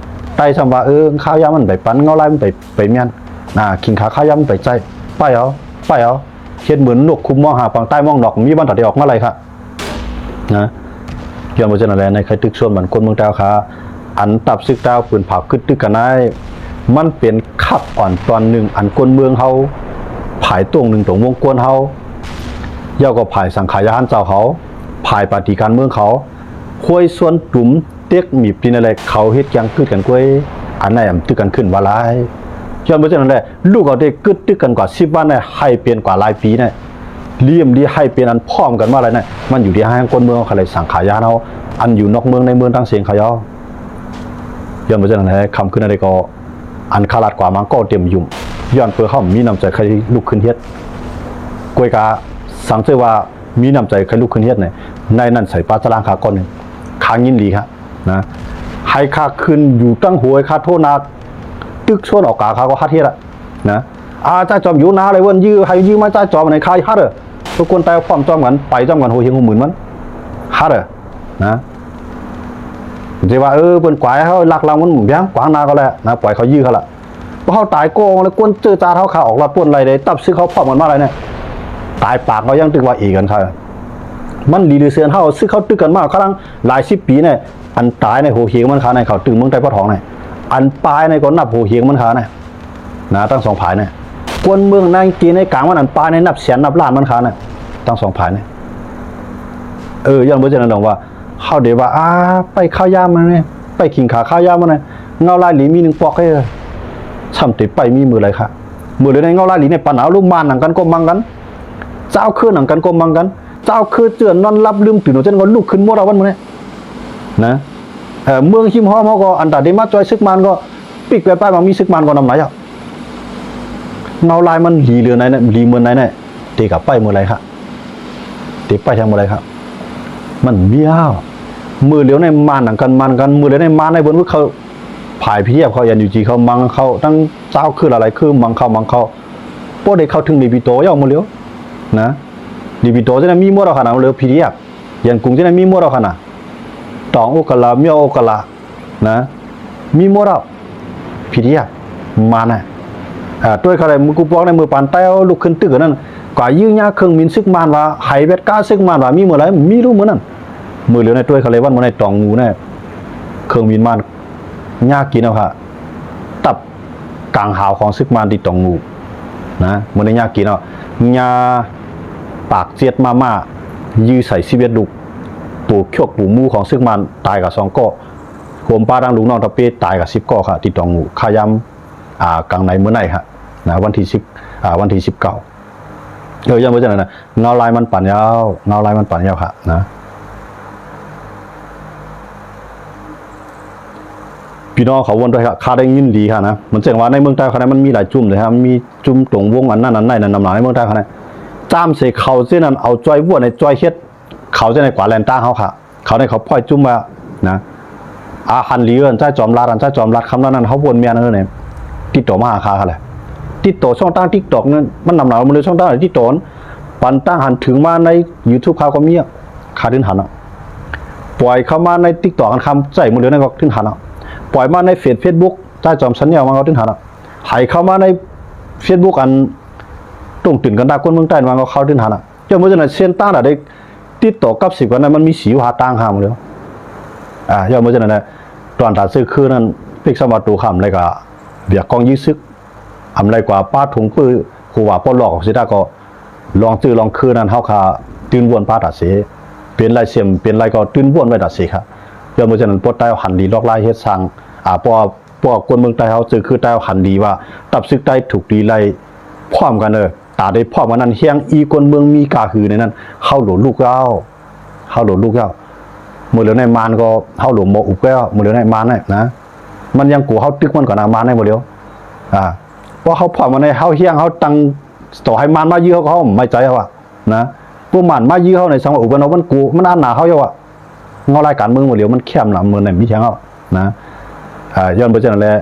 ໄຕ້ຊ້ຳວ່າ ເອີ ຂ້າວຢາມັນໄປປັນ ເງົາລາຍມັນໄປ ໄປແມ່ນ ນາ ຄີງຂາຂ້າວຢາມັນໄປໃຊ້ ໄປເອົາ ໄປເອົາ ເຮັດເໝືອນນົກຄຸມມອງຫາຝັ່ງໃຕ້ມອງນອກ ມີວັນຕາໄດ້ອອກມາໄຫຼຄະ ນະ ຍ້ອນວ່າຈັ່ງນັ້ນແຫຼະ ໃນໃຄຕຶກຊວນບ້ານຄົນເມືອງແຕ້ວຄະ ອັນຕັບສຶກແຕ້ວປືນຜາວກຶດຕຶກກັນນັ້ນ ມັນເປັນຄາບອ່ອນຕອນໜຶ່ງ ອັນຄົນເມືອງເຮົາ ຝ່າຍຕົງໜຶ່ງຕົງວົງກວນເຮົາ ແລ້ວກໍຝ່າຍສັງຂາຍານເຈົ້າເຮົາ ຝ່າຍປາຕີການເມືອງເຂົາ ຄວາຍຊວນຕຸມ ເຕັກມີບຕີນແຫຼະ ເຂົາເຮັດກຽງກຶດກັນກວຍ ອັນໃດອຳຕຶກກັນຂຶ້ນວ່າຫຼາຍ ຍ້ອນວ່າຈັ່ງນັ້ນແຫຼະ ລູກເອົາແຕ່ກຶດຕຶກກັນກວ່າສິບວັນນະ ໃຫ້ເປັນກວ່າຫຼາຍປີນະ ລຽມດີໃຫ້ເປັນອັນພ້ອມກັນມາແລ້ວນະ ມັນຢູ່ທີ່ໃຫ້ຄົນເມືອງເຮົາ ໄດ້ສັງຂາຍານເຮົາ ອັນຢູ່ນອກເມືອງໃນເມືອງທັງເສັງເຂົາເຈົ້າ ຍ້ອນວ່າຈັ່ງນັ້ນແຫຼະ ຄ່ຳຄືນໃດກໍ ອັນຄາລາດກວ່າມັງກໍເຕັມຫຍຸ້ມ ຍ້ອນເພິ່ນເຮົາມີນ້ຳໃຈໃຄ່ລຸກຂຶ້ນເຮັດ ກວຍກາສັງເສວ່າມີນ້ຳໃຈໃຄ່ລຸກຂຶ້ນເຮັດໃນ ໃນນັ້ນໃສ່ປາສະລາງຂ້າກ່ອນໜຶ່ງ ຂ້າຍິນດີຄະ ນະ ໃຫ້ຂ້າຂຶ້ນຢູ່ຕັ້ງຫົວ ໃຫ້ຂ້າໂທໜ້າຕຶກຊວນອອກກາ ຂ້າກໍຮັດເຮັດລະ ນະ ອາ ຈ່າຍຈອມຢູ່ນາເລີຍເວີ້ນ ຢື້ໃຫ້ຢື້ມາຈ່າຍຈອມໃຫ້ຂ້າຮັດເດີ ທຸກຄົນໃຕ້ພ້ອມຈອມກັນ ໄປຈອມກັນ ໂຫເຮງໂຫໝືນມັນ ຮັດເດີ ນະ ຊິວ່າ ເອີ ເພິ່ນກວາຍເຮົາລັກຫຼັງມັນ ບຽງກວາງໜ້າກໍແລ້ວນະ ປ່ອຍເຂົາຢື້ເຮົາລະ ພວກເຮົາຕາຍກໍແລ້ວ ກວນເຈີຈາດເຮົາຂ້າອອກລອດປ່ນໄຫຼໄດ້ ຕັບຊຶກເຮົາພ້ອມກັນມາໄດ້ນະ ຕາຍປາກເຮົາຍັງຕຶກວ່າເອກັນຄ່າ ມັນດີຫຼືເຊືອນເຮົາ ຊຶກເຮົາຕຶກກັນມາຂ້າຫຼັງຫຼາຍສິບປີນະ ອັນຕາຍໃນໂຫເຮງມັນຄ່າໃນເຂົາຕຶງເມືອງໃຕ້ປະທອງນະ ອັນປາຍໃນກໍນັບໂຫເຮງມັນຄ່ານະ ນະ ທັງສອງຝ່າຍນະ ກວນເມືອງໃນເກໃນກາງມັນ ອັນປາຍໃນນັບແສນນັບລ້ານມັນຄ່ານະ ທັງສອງຝ່າຍນະ ເອີ ຍ້ອນບໍ່ເຊັ່ນນັ້ນດອກວ່າ ເຮົາໄດ້ວ່າ ອາ ໄປຂ້າວຢາມມາແນ່ ໄປຄີງຂາຂ້າວຢາມມາແນ່ ເງົາລາຍຫຼີມີໜຶ່ງປອກເອີ ຊ້ຳແຕ່ໄປມີມື້ໃດຄະ ມື້ເລີຍໃນເງົາລາຍຫຼີໃນປານອາລົມມານໜັງກັນກໍມັງກັນ ຊາວເຄືໜັງກັນກໍມັງກັນ ຊາວເຄືເຈື່ອນນອນຫຼັບລືມຕື່ນ ເຊັ່ນກໍລຸກຂຶ້ນໝົດເອົາວັນມື້ນີ້ນະ ເອີ ເມືອງຮິມຮອມເຮົາກໍ ອັນຕາໄດ້ມາຊ່ອຍຊຶກມານກໍ ປິກແປປາຍບາງມີຊຶກມານກໍນຳຫຼາຍເຈົ້າ ເງົາລາຍມັນຫຼີເຫຼືອໃນນະ ຫຼີເໝືອນໃນນະ ເຕກະໄປເມື່ອໃດຄະ ເຕໄປທາງເມື່ອໃດຄະ ມັນມີແລ້ວ ມື້ຫຼຽວໃນມານໜັງກັນ ມານກັນ ມື້ຫຼຽວໃນມານໃນເບິ່ນວຶກເຂົາ ຝ່າຍພີດີເອັຟເຂົາ ເອັນຢູຈີເຂົາ ມັງເຂົາ ທັງຊາວຄືຫຼາຍໆຄື ມັງເຂົາ ມັງເຂົາ ບໍ່ໄດ້ເຂົ້າເຖິງເນປິໂຕເຈົ້າ ມື້ຫຼຽວນະ ເນປິໂຕຈັ່ງນັ້ນມີໝົດແລ້ວຂະນະ ມື້ຫຼຽວພີດີເອັຟ ຢານກຸງຈັ່ງນັ້ນມີໝົດແລ້ວຂະນະ ຕອງໂອກະລາ ມຽວໂອກະລາ ນະ ມີໝົດແລ້ວ ພີດີເອັຟ ມານນະ ອາ ໂຕຍເຂົາໄດ້ ມື້ກູປອກໃນມື້ປານແຕ້ວລຸກຂຶ້ນຕຶກອັນນັ້ນ ກວ່າຢື້ຍາເຄື່ອງບິນຊຶກມານວ່າ ໄຫແບດກາຊຶກມານວ່າ ມີເມື່ອໃດ ມີຮູ້ມື້ນັ້ນ ມື້ຫຼຽວໃນໂຕຍເຂົາເລີຍ ວັນມື້ໃນຕອງງູນະ ເຄື່ອງບິນມານ ຍາກິນເອົາຄະ ຕັບກາງຫາວຂອງຊຶກມານທີ່ຕອງງູນະ ມື້ໃນຍາກິນເອົາ ຍາປາກເຈັດມາມ່າ ຢື້ຍໃສ່ສິບເອັດລູກ ປູຂຽວປູໝູຂອງຊຶກມານ ຕາຍກະສອງເກາະ ໂຮມປາທັງລູກນ້ອງຕະເປ ຕາຍກະສິບເກາະຄະ ທີ່ຕອງງູ ຄາຍາມ ອ່າ ກາງໃນມື້ໃນຄະ ນະ ວັນທີສິບ ອ່າ ວັນທີສິບເກົ້າ ເອີ ຢ່າງວ່າຈັ່ງນັ້ນນະ ເງົາລາຍມັນປານຍາວ ເງົາລາຍມັນປານຍາວຄະ ນະ ພີ່ນ້ອງເຂົາວນດ້ວຍຄະ ຂ້າໄດ້ຍິນດີຄະນະ ມັນເຊິ່ງວ່າໃນເມືອງໃຕ້ຄະນະ ມັນມີຫຼາຍຈຸ່ມເລີຍຄະ ມັນມີຈຸ່ມຕົງວົງອັນນັ້ນອັນໃດນັ້ນນຳຫຼາຍໃນເມືອງໃຕ້ຄະນະ ຈາມເສເຂົາເຊັ່ນນັ້ນ ເອົາຈອຍວນໃຫ້ຈອຍເຮັດ ເຂົາຈະໄດ້ກວາດແລ່ນຕາເຮົາຄະ ເຂົາໃນເຂົາປ່ອຍຈຸ່ມວ່ານະ ອາ ຫັນຫຼີເອີ້ນຊາຍຈອມລາດ ອັນຊາຍຈອມລາດຄຳນັ້ນ ເຮົາບໍ່ແມ່ນເອີ້ນ ຕິດຕໍ່ມາຫາຂ້າຄະແຫຼະ ຕິດຕໍ່ຊ່ອງທາງຕິກຕັອກນັ້ນ ມັນນຳໜາວມາເລີຍຊ່ອງທາງຕິດຕໍ່ ປັນຕັ້ງຫັນເຖິງມາໃນຢູທູບຂ້າກໍມີ ຂ້າຖືນຫັນ ປ່ອຍເຂົ້າມາໃນຕິກຕັອກອັນຄຳໃຊ້ມື້ເດີນນັ້ນກໍຖືນຫັນ ປ່ອຍມາໃນເຟສ ເຟສບຸກ ຊາຍຈອມແຊນແນວມັນກໍຖືນຫັນ ໃຫ້ເຂົ້າມາໃນເຟສບຸກອັນຕົງຕຶນກັນຕາຄົນເມືອງໃຕ້ມັນກໍເຂົ້າຖືນຫັນ ຍ້ອນເມື່ອນັ້ນເສັ້ນທາງໃດ ຕິດຕໍ່ກັບສິບກັນນັ້ນ ມັນມີສີ່ຢູ່ຫ້າຕ່າງຫາກເລີຍ ອາ ຍ້ອນເມື່ອນັ້ນແຫຼະ ຕອນຕາເຊີຄືນັ້ນ ເປັກສະມາຕູຄຳ ແລ້ວກະວຽກກອງຢື້ອຊຶກ ອຳໄລກວ່າປາຖົງປື ຄູວາປອດລອກອອກຊິດາ ກໍລອງຈື່ລອງຄືນັ້ນ ເຮົາຄາຕື່ນວົນປາຕາເສ ເປັນໄລເສມ ເປັນໄລກໍຕື່ນວົນໄວ້ຕາເສຄະ ຍ້ອນເມື່ອນັ້ນ ປອດໃຕ້ເຮົາຫັນດີລອກລາຍເຮັດສ້າງ ອາ ເພາະວ່າ ພວກຄົນເມືອງໃຕ້ເຮົາ ເຈີຄືໃຕ້ເຮົາຫັນດີວ່າ ຕັບຊຶກໃຕ້ຖືກດີໄລ່ພ້ອມກັນເດີ ຕາໄດ້ພ້ອມກັນນັ້ນ ແຮງອີ່ຄົນເມືອງມີກາຫືໃນນັ້ນ ເຮົາໂຫຼລຸກແລ້ວ ເຮົາໂຫຼລຸກແລ້ວ ມື້ເຫຼືອໃນມານກໍ ເຮົາໂຫຼບໍ່ອຸບແລ້ວ ມື້ເຫຼືອໃນມານນະ ນະ ມັນຍັງກົວເຮົາຕຶກມັນກ່ອນນະ ມານໃນບໍ່ຫຼຽວ ອາ ເພາະເຮົາພ້ອມມາໃນເຮົາຮຽງ ເຮົາຕັ້ງ ຕໍ່ໃຫ້ມານມາຢື້ເຮົາກໍເຮົາບໍ່ໄວ້ໃຈເຮົາອະນະ ພວກມານມາຢື້ເຮົາໃນສັງວ່າອຸບັນເຮົາມັນກົວ ມັນອັນໜາເຮົາຢູ່ອະ ເງົາລາຍການເມືອງບໍ່ຫຼຽວ ມັນແຄມນຳເມືອງໃນມີແທງເຮົານະ ອາ ຍ້ອນເປັນຈັ່ງນັ້ນແຫຼະ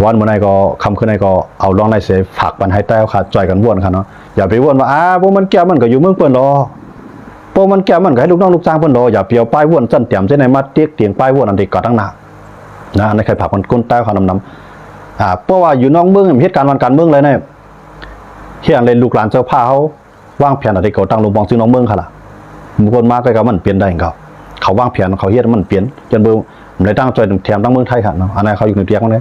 ວັນມື້ໃນກໍ ຄ່ຳຄືນໃນກໍເອົາລອງໄດ້ເສຍຝາກປັນໃຫ້ແຕ່ເຮົາຂາດ ຊ່ອຍກັນວອນຄັນເນາະ ຢ່າໄປວອນວ່າ ອາ ພວກມັນແກ່ມັນກໍຢູ່ເມືອງເພິ່ນດອກ ພວກມັນແກ່ມັນກໍໃຫ້ລູກນ້ອງລູກຈ້າງເພິ່ນດອກ ຢ່າໄປເອົາປ້າຍວອນຊັ້ນຕຽມໃສ່ໃນມາຕຽກຕຽງປ້າຍວອນອັນທີ່ກະຕັ້ງໜ້ານະ ອັນນີ້ໃຫ້ຝາກປັນຄົນໃຕ້ເຮົານຳນຳ ອາ ເພາະວ່າຢູ່ນອກເມືອງເຮັດການວານການເມືອງເລີຍນະ ເຮັດອັນໃດລູກຫຼານເຈົ້າພາເຮົາວາງແຜນອັນທີ່ເຂົາຕັ້ງລົງປອງຊື່ນອກເມືອງຫັ້ນລະ ບາງຄົນມາໃກ້ກັບມັນເປັນໄດ້ເຂົາ ເຂົາວາງແຜນເຂົາເຮັດມັນເປັນ ຈົນເບິ່ງ ໄດ້ຕັ້ງຊ່ອຍແຖມຕັ້ງເມືອງໄທຄັນເນາະ ອັນນັ້ນເຂົາຢູ່ໃນຕຽກມັນເດ້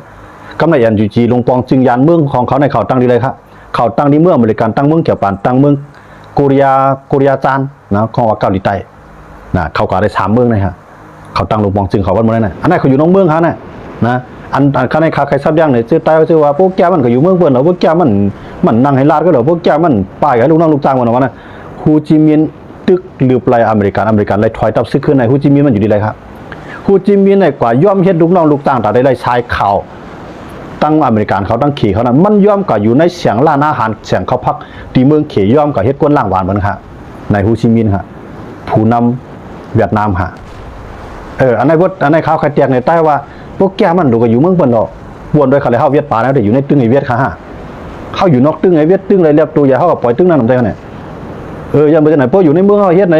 ກຳໃນ ເອັນຢູຈີ ລົງປອງຈຶ່ງຍານເມືອງຂອງເຂົາໃນເຂົາຕັ້ງດີເລີຍຄັນ ເຂົາຕັ້ງດີເມືອງອາເມລິກັນ ຕັ້ງເມືອງຈະປານ ຕັ້ງເມືອງໂກເຣຍ ໂກເຣຍຈານນະ ຂອງວ່າເກົາຫຼີໃຕ້ນະ ເຂົາກໍໄດ້ສາມເມືອງໃນຮະ ເຂົາຕັ້ງລົງປອງຈຶ່ງເຂົາວັນມື້ນັ້ນນະ ອັນນັ້ນເຂົາຢູ່ນອກເມືອງເຂົານະ ນະ ອັນ ອັນຄັນໃຫ້ຂ້າໃຄສັບຢ່າງນີ້ ຊື່ໃຕ້ຊື່ວ່າ ພວກແກ່ມັນກໍຢູ່ເມືອງເພິ່ນເນາະ ພວກແກ່ມັນ ມັນນັ່ງໃຫ້ລາດກໍເດາ ພວກແກ່ມັນປ້າຍໃຫ້ລູກນ້ອງລູກຈ້າງມັນວ່ານະ ຮູຈິມິນ ຕຶກລືບໄລ່ອາເມລິກັນ ອາເມລິກັນໄລ່ຖອຍທັບຊຶກຄືນໃນ ຮູຈິມິນມັນຢູ່ດີໄລຄະ ຮູຈິມິນໃນກວ່າຍອມເຮັດລູກນ້ອງລູກຈ້າງ ຕາໄດ້ໄລ່ສາຍຂ່າວ ທັງອາເມລິກັນເຂົາ ທັງເຂດເຂົານັ້ນ ມັນຍອມກວ່າຢູ່ໃນສຽງຮ້ານອາຫານ ສຽງເຂົ້າພັກ ທີ່ເມືອງເຂດ ຍອມກວ່າເຮັດກວນລ້າງຫວານເບິ່ງຄະ ໃນຮູຈິມິນຄະ ຜູ້ນຳຫວຽດນາມຄະ ເອີ ອັນໃນບົດ ອັນໃນຂ່າວໄຂ່ແຕກໃນໃຕ້ວ່າ ພວກແກ່ມັນດູກະຢູ່ເມືອງເພິ່ນດອກ ວນດ້ວຍຄະ ແລ້ວເຮົາຫວຽດປານແລ້ວ ໄດ້ຢູ່ໃນຕຶ້ງໄອຫວຽດຄະ ເຮົາຢູ່ນອກຕຶ້ງໄອຫວຽດ ຕຶ້ງໄດ້ແລ້ວໂຕໃຫຍ່ ເຮົາກໍປ່ອຍຕຶ້ງນັ້ນນຳໄດ້ຄະ ເອີ ຢ່າງບໍ່ຈັ່ງໃດ ເພາະຢູ່ໃນເມືອງເຮົາເຮັດໃນ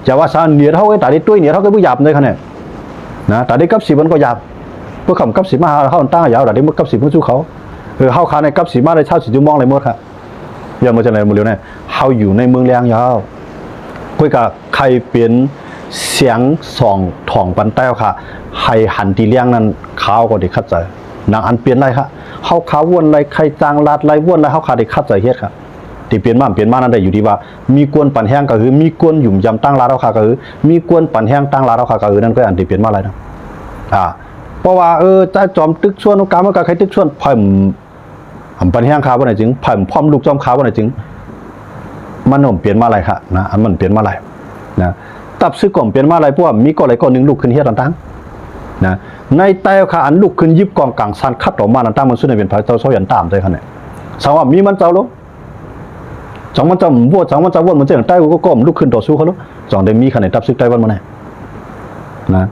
ຈະວ່າສາເໜຍດເຮົາ ຕາໄດ້ຕຸ້ຍເໜຍດເຮົາກໍບໍ່ຫຍາບໃນຂະແນນນະ ຕາໄດ້ກັບສີມັນກໍຫຍາບ ເພື່ອຄຳກັບສີມາຫາເຮົາ ຕ່າງຫາເຮົາ ຕາໄດ້ມັນກັບສີມາສູ່ເຂົາ ເອີ ເຮົາຄາໃນກັບສີມາໄດ້ຊາວສີ່ຊົ່ວໂມງໄດ້ໝົດຄະ ຢ່າງບໍ່ຈັ່ງໃດ ມື້ຫຼຽວນີ້ ເຮົາຢູ່ໃນເມືອງແລງຍາວ ຂ້ອຍກະໄຂ່ເປັນສຽງສອງຖອງປັນແຕ້ວຄະ ໃຫ້ຫັນທີ່ແລງນັ້ນ ເຮົາກໍໄດ້ຂັດໃຈ ນາງອັນປ່ຽນໄດ້ຄະ ເຮົາຄາວວນໄດ້ ໄຂ່ຈ້າງລາດໄດ້ ວນໄດ້ ເຮົາຄາໄດ້ຂັດໃຈເຮັດຄະ ທີ່ເປັນມາ ເປັນມານັ້ນໄດ້ຢູ່ທີ່ວ່າ ມີກວນປັນແຮງກະຄື ມີກວນຫຍຸມຢຳຕັ້ງລາດເຮົາຄະກະຄື ມີກວນປັນແຮງຕັ້ງລາດເຮົາຄະກະຄື ນັ້ນກໍອັນທີ່ເປັນມາໄດ້ນະ ອາ ເພາະວ່າ ເອີ ຈາຈອມຕຶກຊວນ ກາມະກາໄຂ່ຕຶກຊວນ ໃຜ ອຳປັນແຮງຄາບໍ່ໄດ້ຈຶ່ງ ໃຜພ້ອມລຸກຈອມຄາບໍ່ໄດ້ຈຶ່ງ ມັນກໍປ່ຽນມາຫຼາຍຄະນະ ອັນມັນປ່ຽນມາຫຼາຍນະ ຕັບຊຶກກໍປ່ຽນມາຫຼາຍ ເພາະວ່າມີກໍໃດກໍໜຶ່ງລຸກຂຶ້ນເຮັດຕ່າງໆນະ ໃນແຕ່ຄະ ອັນລຸກຂຶ້ນຫຍິບກອງກາງຊານ ຂັດຕໍ່ມານຕ່າງໆ ມັນສຸດໃຫ້ເປັນພະເຈົ້າຊໍ້ຢັນຕາມໃຈຄະແນນ ສັງວ່າມີມັນເຈົ້າໂລ ສອງມັນຈະໂຫວດ ສອງມັນຈະໂຫວດ ມັນຈະໄດ້ ກໍ ກໍ ກໍລຸກຂຶ້ນຕໍ່ສູ້ເຂົາໂລ ສອງໄດ້ມີຄະແນນ ຕັບຊຶກໄຕ້ວັນມື້ນີ້ນະ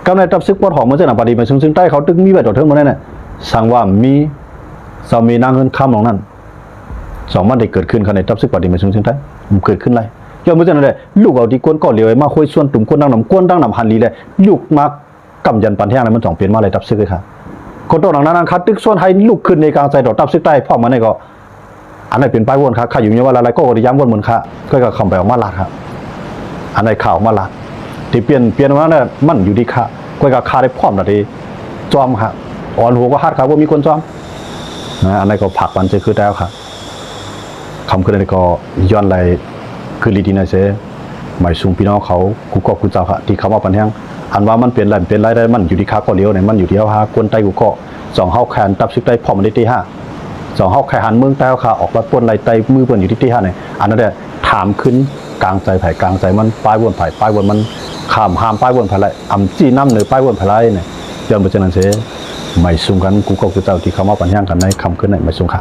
ກຳໃນຕັບຊຶກປອດຫອມ ມັນຈະນຳປະຕິມາຊຸງຊຶງໃຕ້ ເຂົາຕຶກມີໄວ້ຕໍ່ເທິງມື້ນີ້ນະ ສັງວ່າມີ ສາມີນາງເຮືອນຄຳຂອງນັ້ນ ສອງມັນໄດ້ເກີດຂຶ້ນຄະແນນ ຕັບຊຶກປະຕິມາຊຸງຊຶງໃຕ້ ມັນເກີດຂຶ້ນໄດ້ ຍ້ອນເມື່ອຈັ່ງນັ້ນແຫຼະ ລຸກເອົາທີ່ກວນກໍຫຼຽວ ມາຄຸຍຊວນຕຸມ ກວນດັ່ງນຳ ກວນດັ່ງນຳຫັນລີແຫຼະ ລຸກມາ ກຳຢັນປັນແຮງແລ້ວ ມັນຕ້ອງເປັນມາໄດ້ຕັບຊຶກເລີຍຄະ ກໍຕ້ອງໜັກໜາໜັກຄາ ຕຶກຊວນໃຫ້ລຸກຂຶ້ນໃນກາງໃຈຕໍ່ຕັບຊຶກໃຕ້ ພ້ອມມານີ້ກໍ ອັນນັ້ນເປັນປ້າຍວົນຄະ ຂ້າຢູ່ເຍາວະລາໄລກໍໄດ້ຍາມວົນເໝືອນຄະ ຂ້ອຍກໍຄຳໄປອອກມາລາດຄະ ອັນໃດຂ່າວມາລາດ ທີ່ປ່ຽນ ປ່ຽນມານັ້ນ ມັນຢູ່ທີ່ຂ້າ ຂ້ອຍກໍຂ້າໄດ້ພ້ອມນະທີ່ຈອມຄະ ອ່ອນຫົວກໍຮັດຄະ ບໍ່ມີຄົນຈອມນະ ອັນໃດກໍຝາກປັນເທື່ອຄືແຕ່ວຄະ ຄ່ຳຄືນນີ້ກໍຍ້ອນໄລ່ຄືລີດີນາເຊ ໝາຍສູງພີ່ນ້ອງເຂົາ ກູ່ເກາະກູ່ເຈົ້າຄະ ທີ່ເຂົ້າມາປັນແຮງ ອັນວ່າມັນເປັນໄດ້ ເປັນໄດ້ ມັນຢູ່ທີ່ຂ້າກໍຫຼຽວນີ້ ມັນຢູ່ທີ່ເຮົາຫາຄົນໃຕ້ກູ່ເກາະ ສອງເຮົາແຂ່ນຕັບຊຶກໃຕ້ພ້ອມມັນໄດ້ຕີຫ້າ ສອງເຮົາແຂ່ຫັນເມືອງໃຕ້ເຮົາຄະ ອອກລັດປົນໄລ່ໄຕ່ມືເພິ່ນຢູ່ທີ່ຕີຫ້ານີ້ ອັນນັ້ນແຫຼະ ຖາມຂຶ້ນກາງໃຈໃຜກາງໃຈມັນ ປ້າຍວົນໃຜປ້າຍວົນມັນ ຂ້າມຫ້າມປ້າຍວົນໃຜໄດ້ ອຳຊີ້ນຳເໜີປ້າຍວົນໃຜໄດ້ນີ້ ຍ້ອນບໍ່ເຊັ່ນນັ້ນເຊ ໝາຍສູງກັນ ກູ່ເກາະກູ່ເຈົ້າ ທີ່ເຂົ້າມາປັນແຮງກັນໃນຄ່ຳຄືນນີ້ ໝາຍສູງຄະ.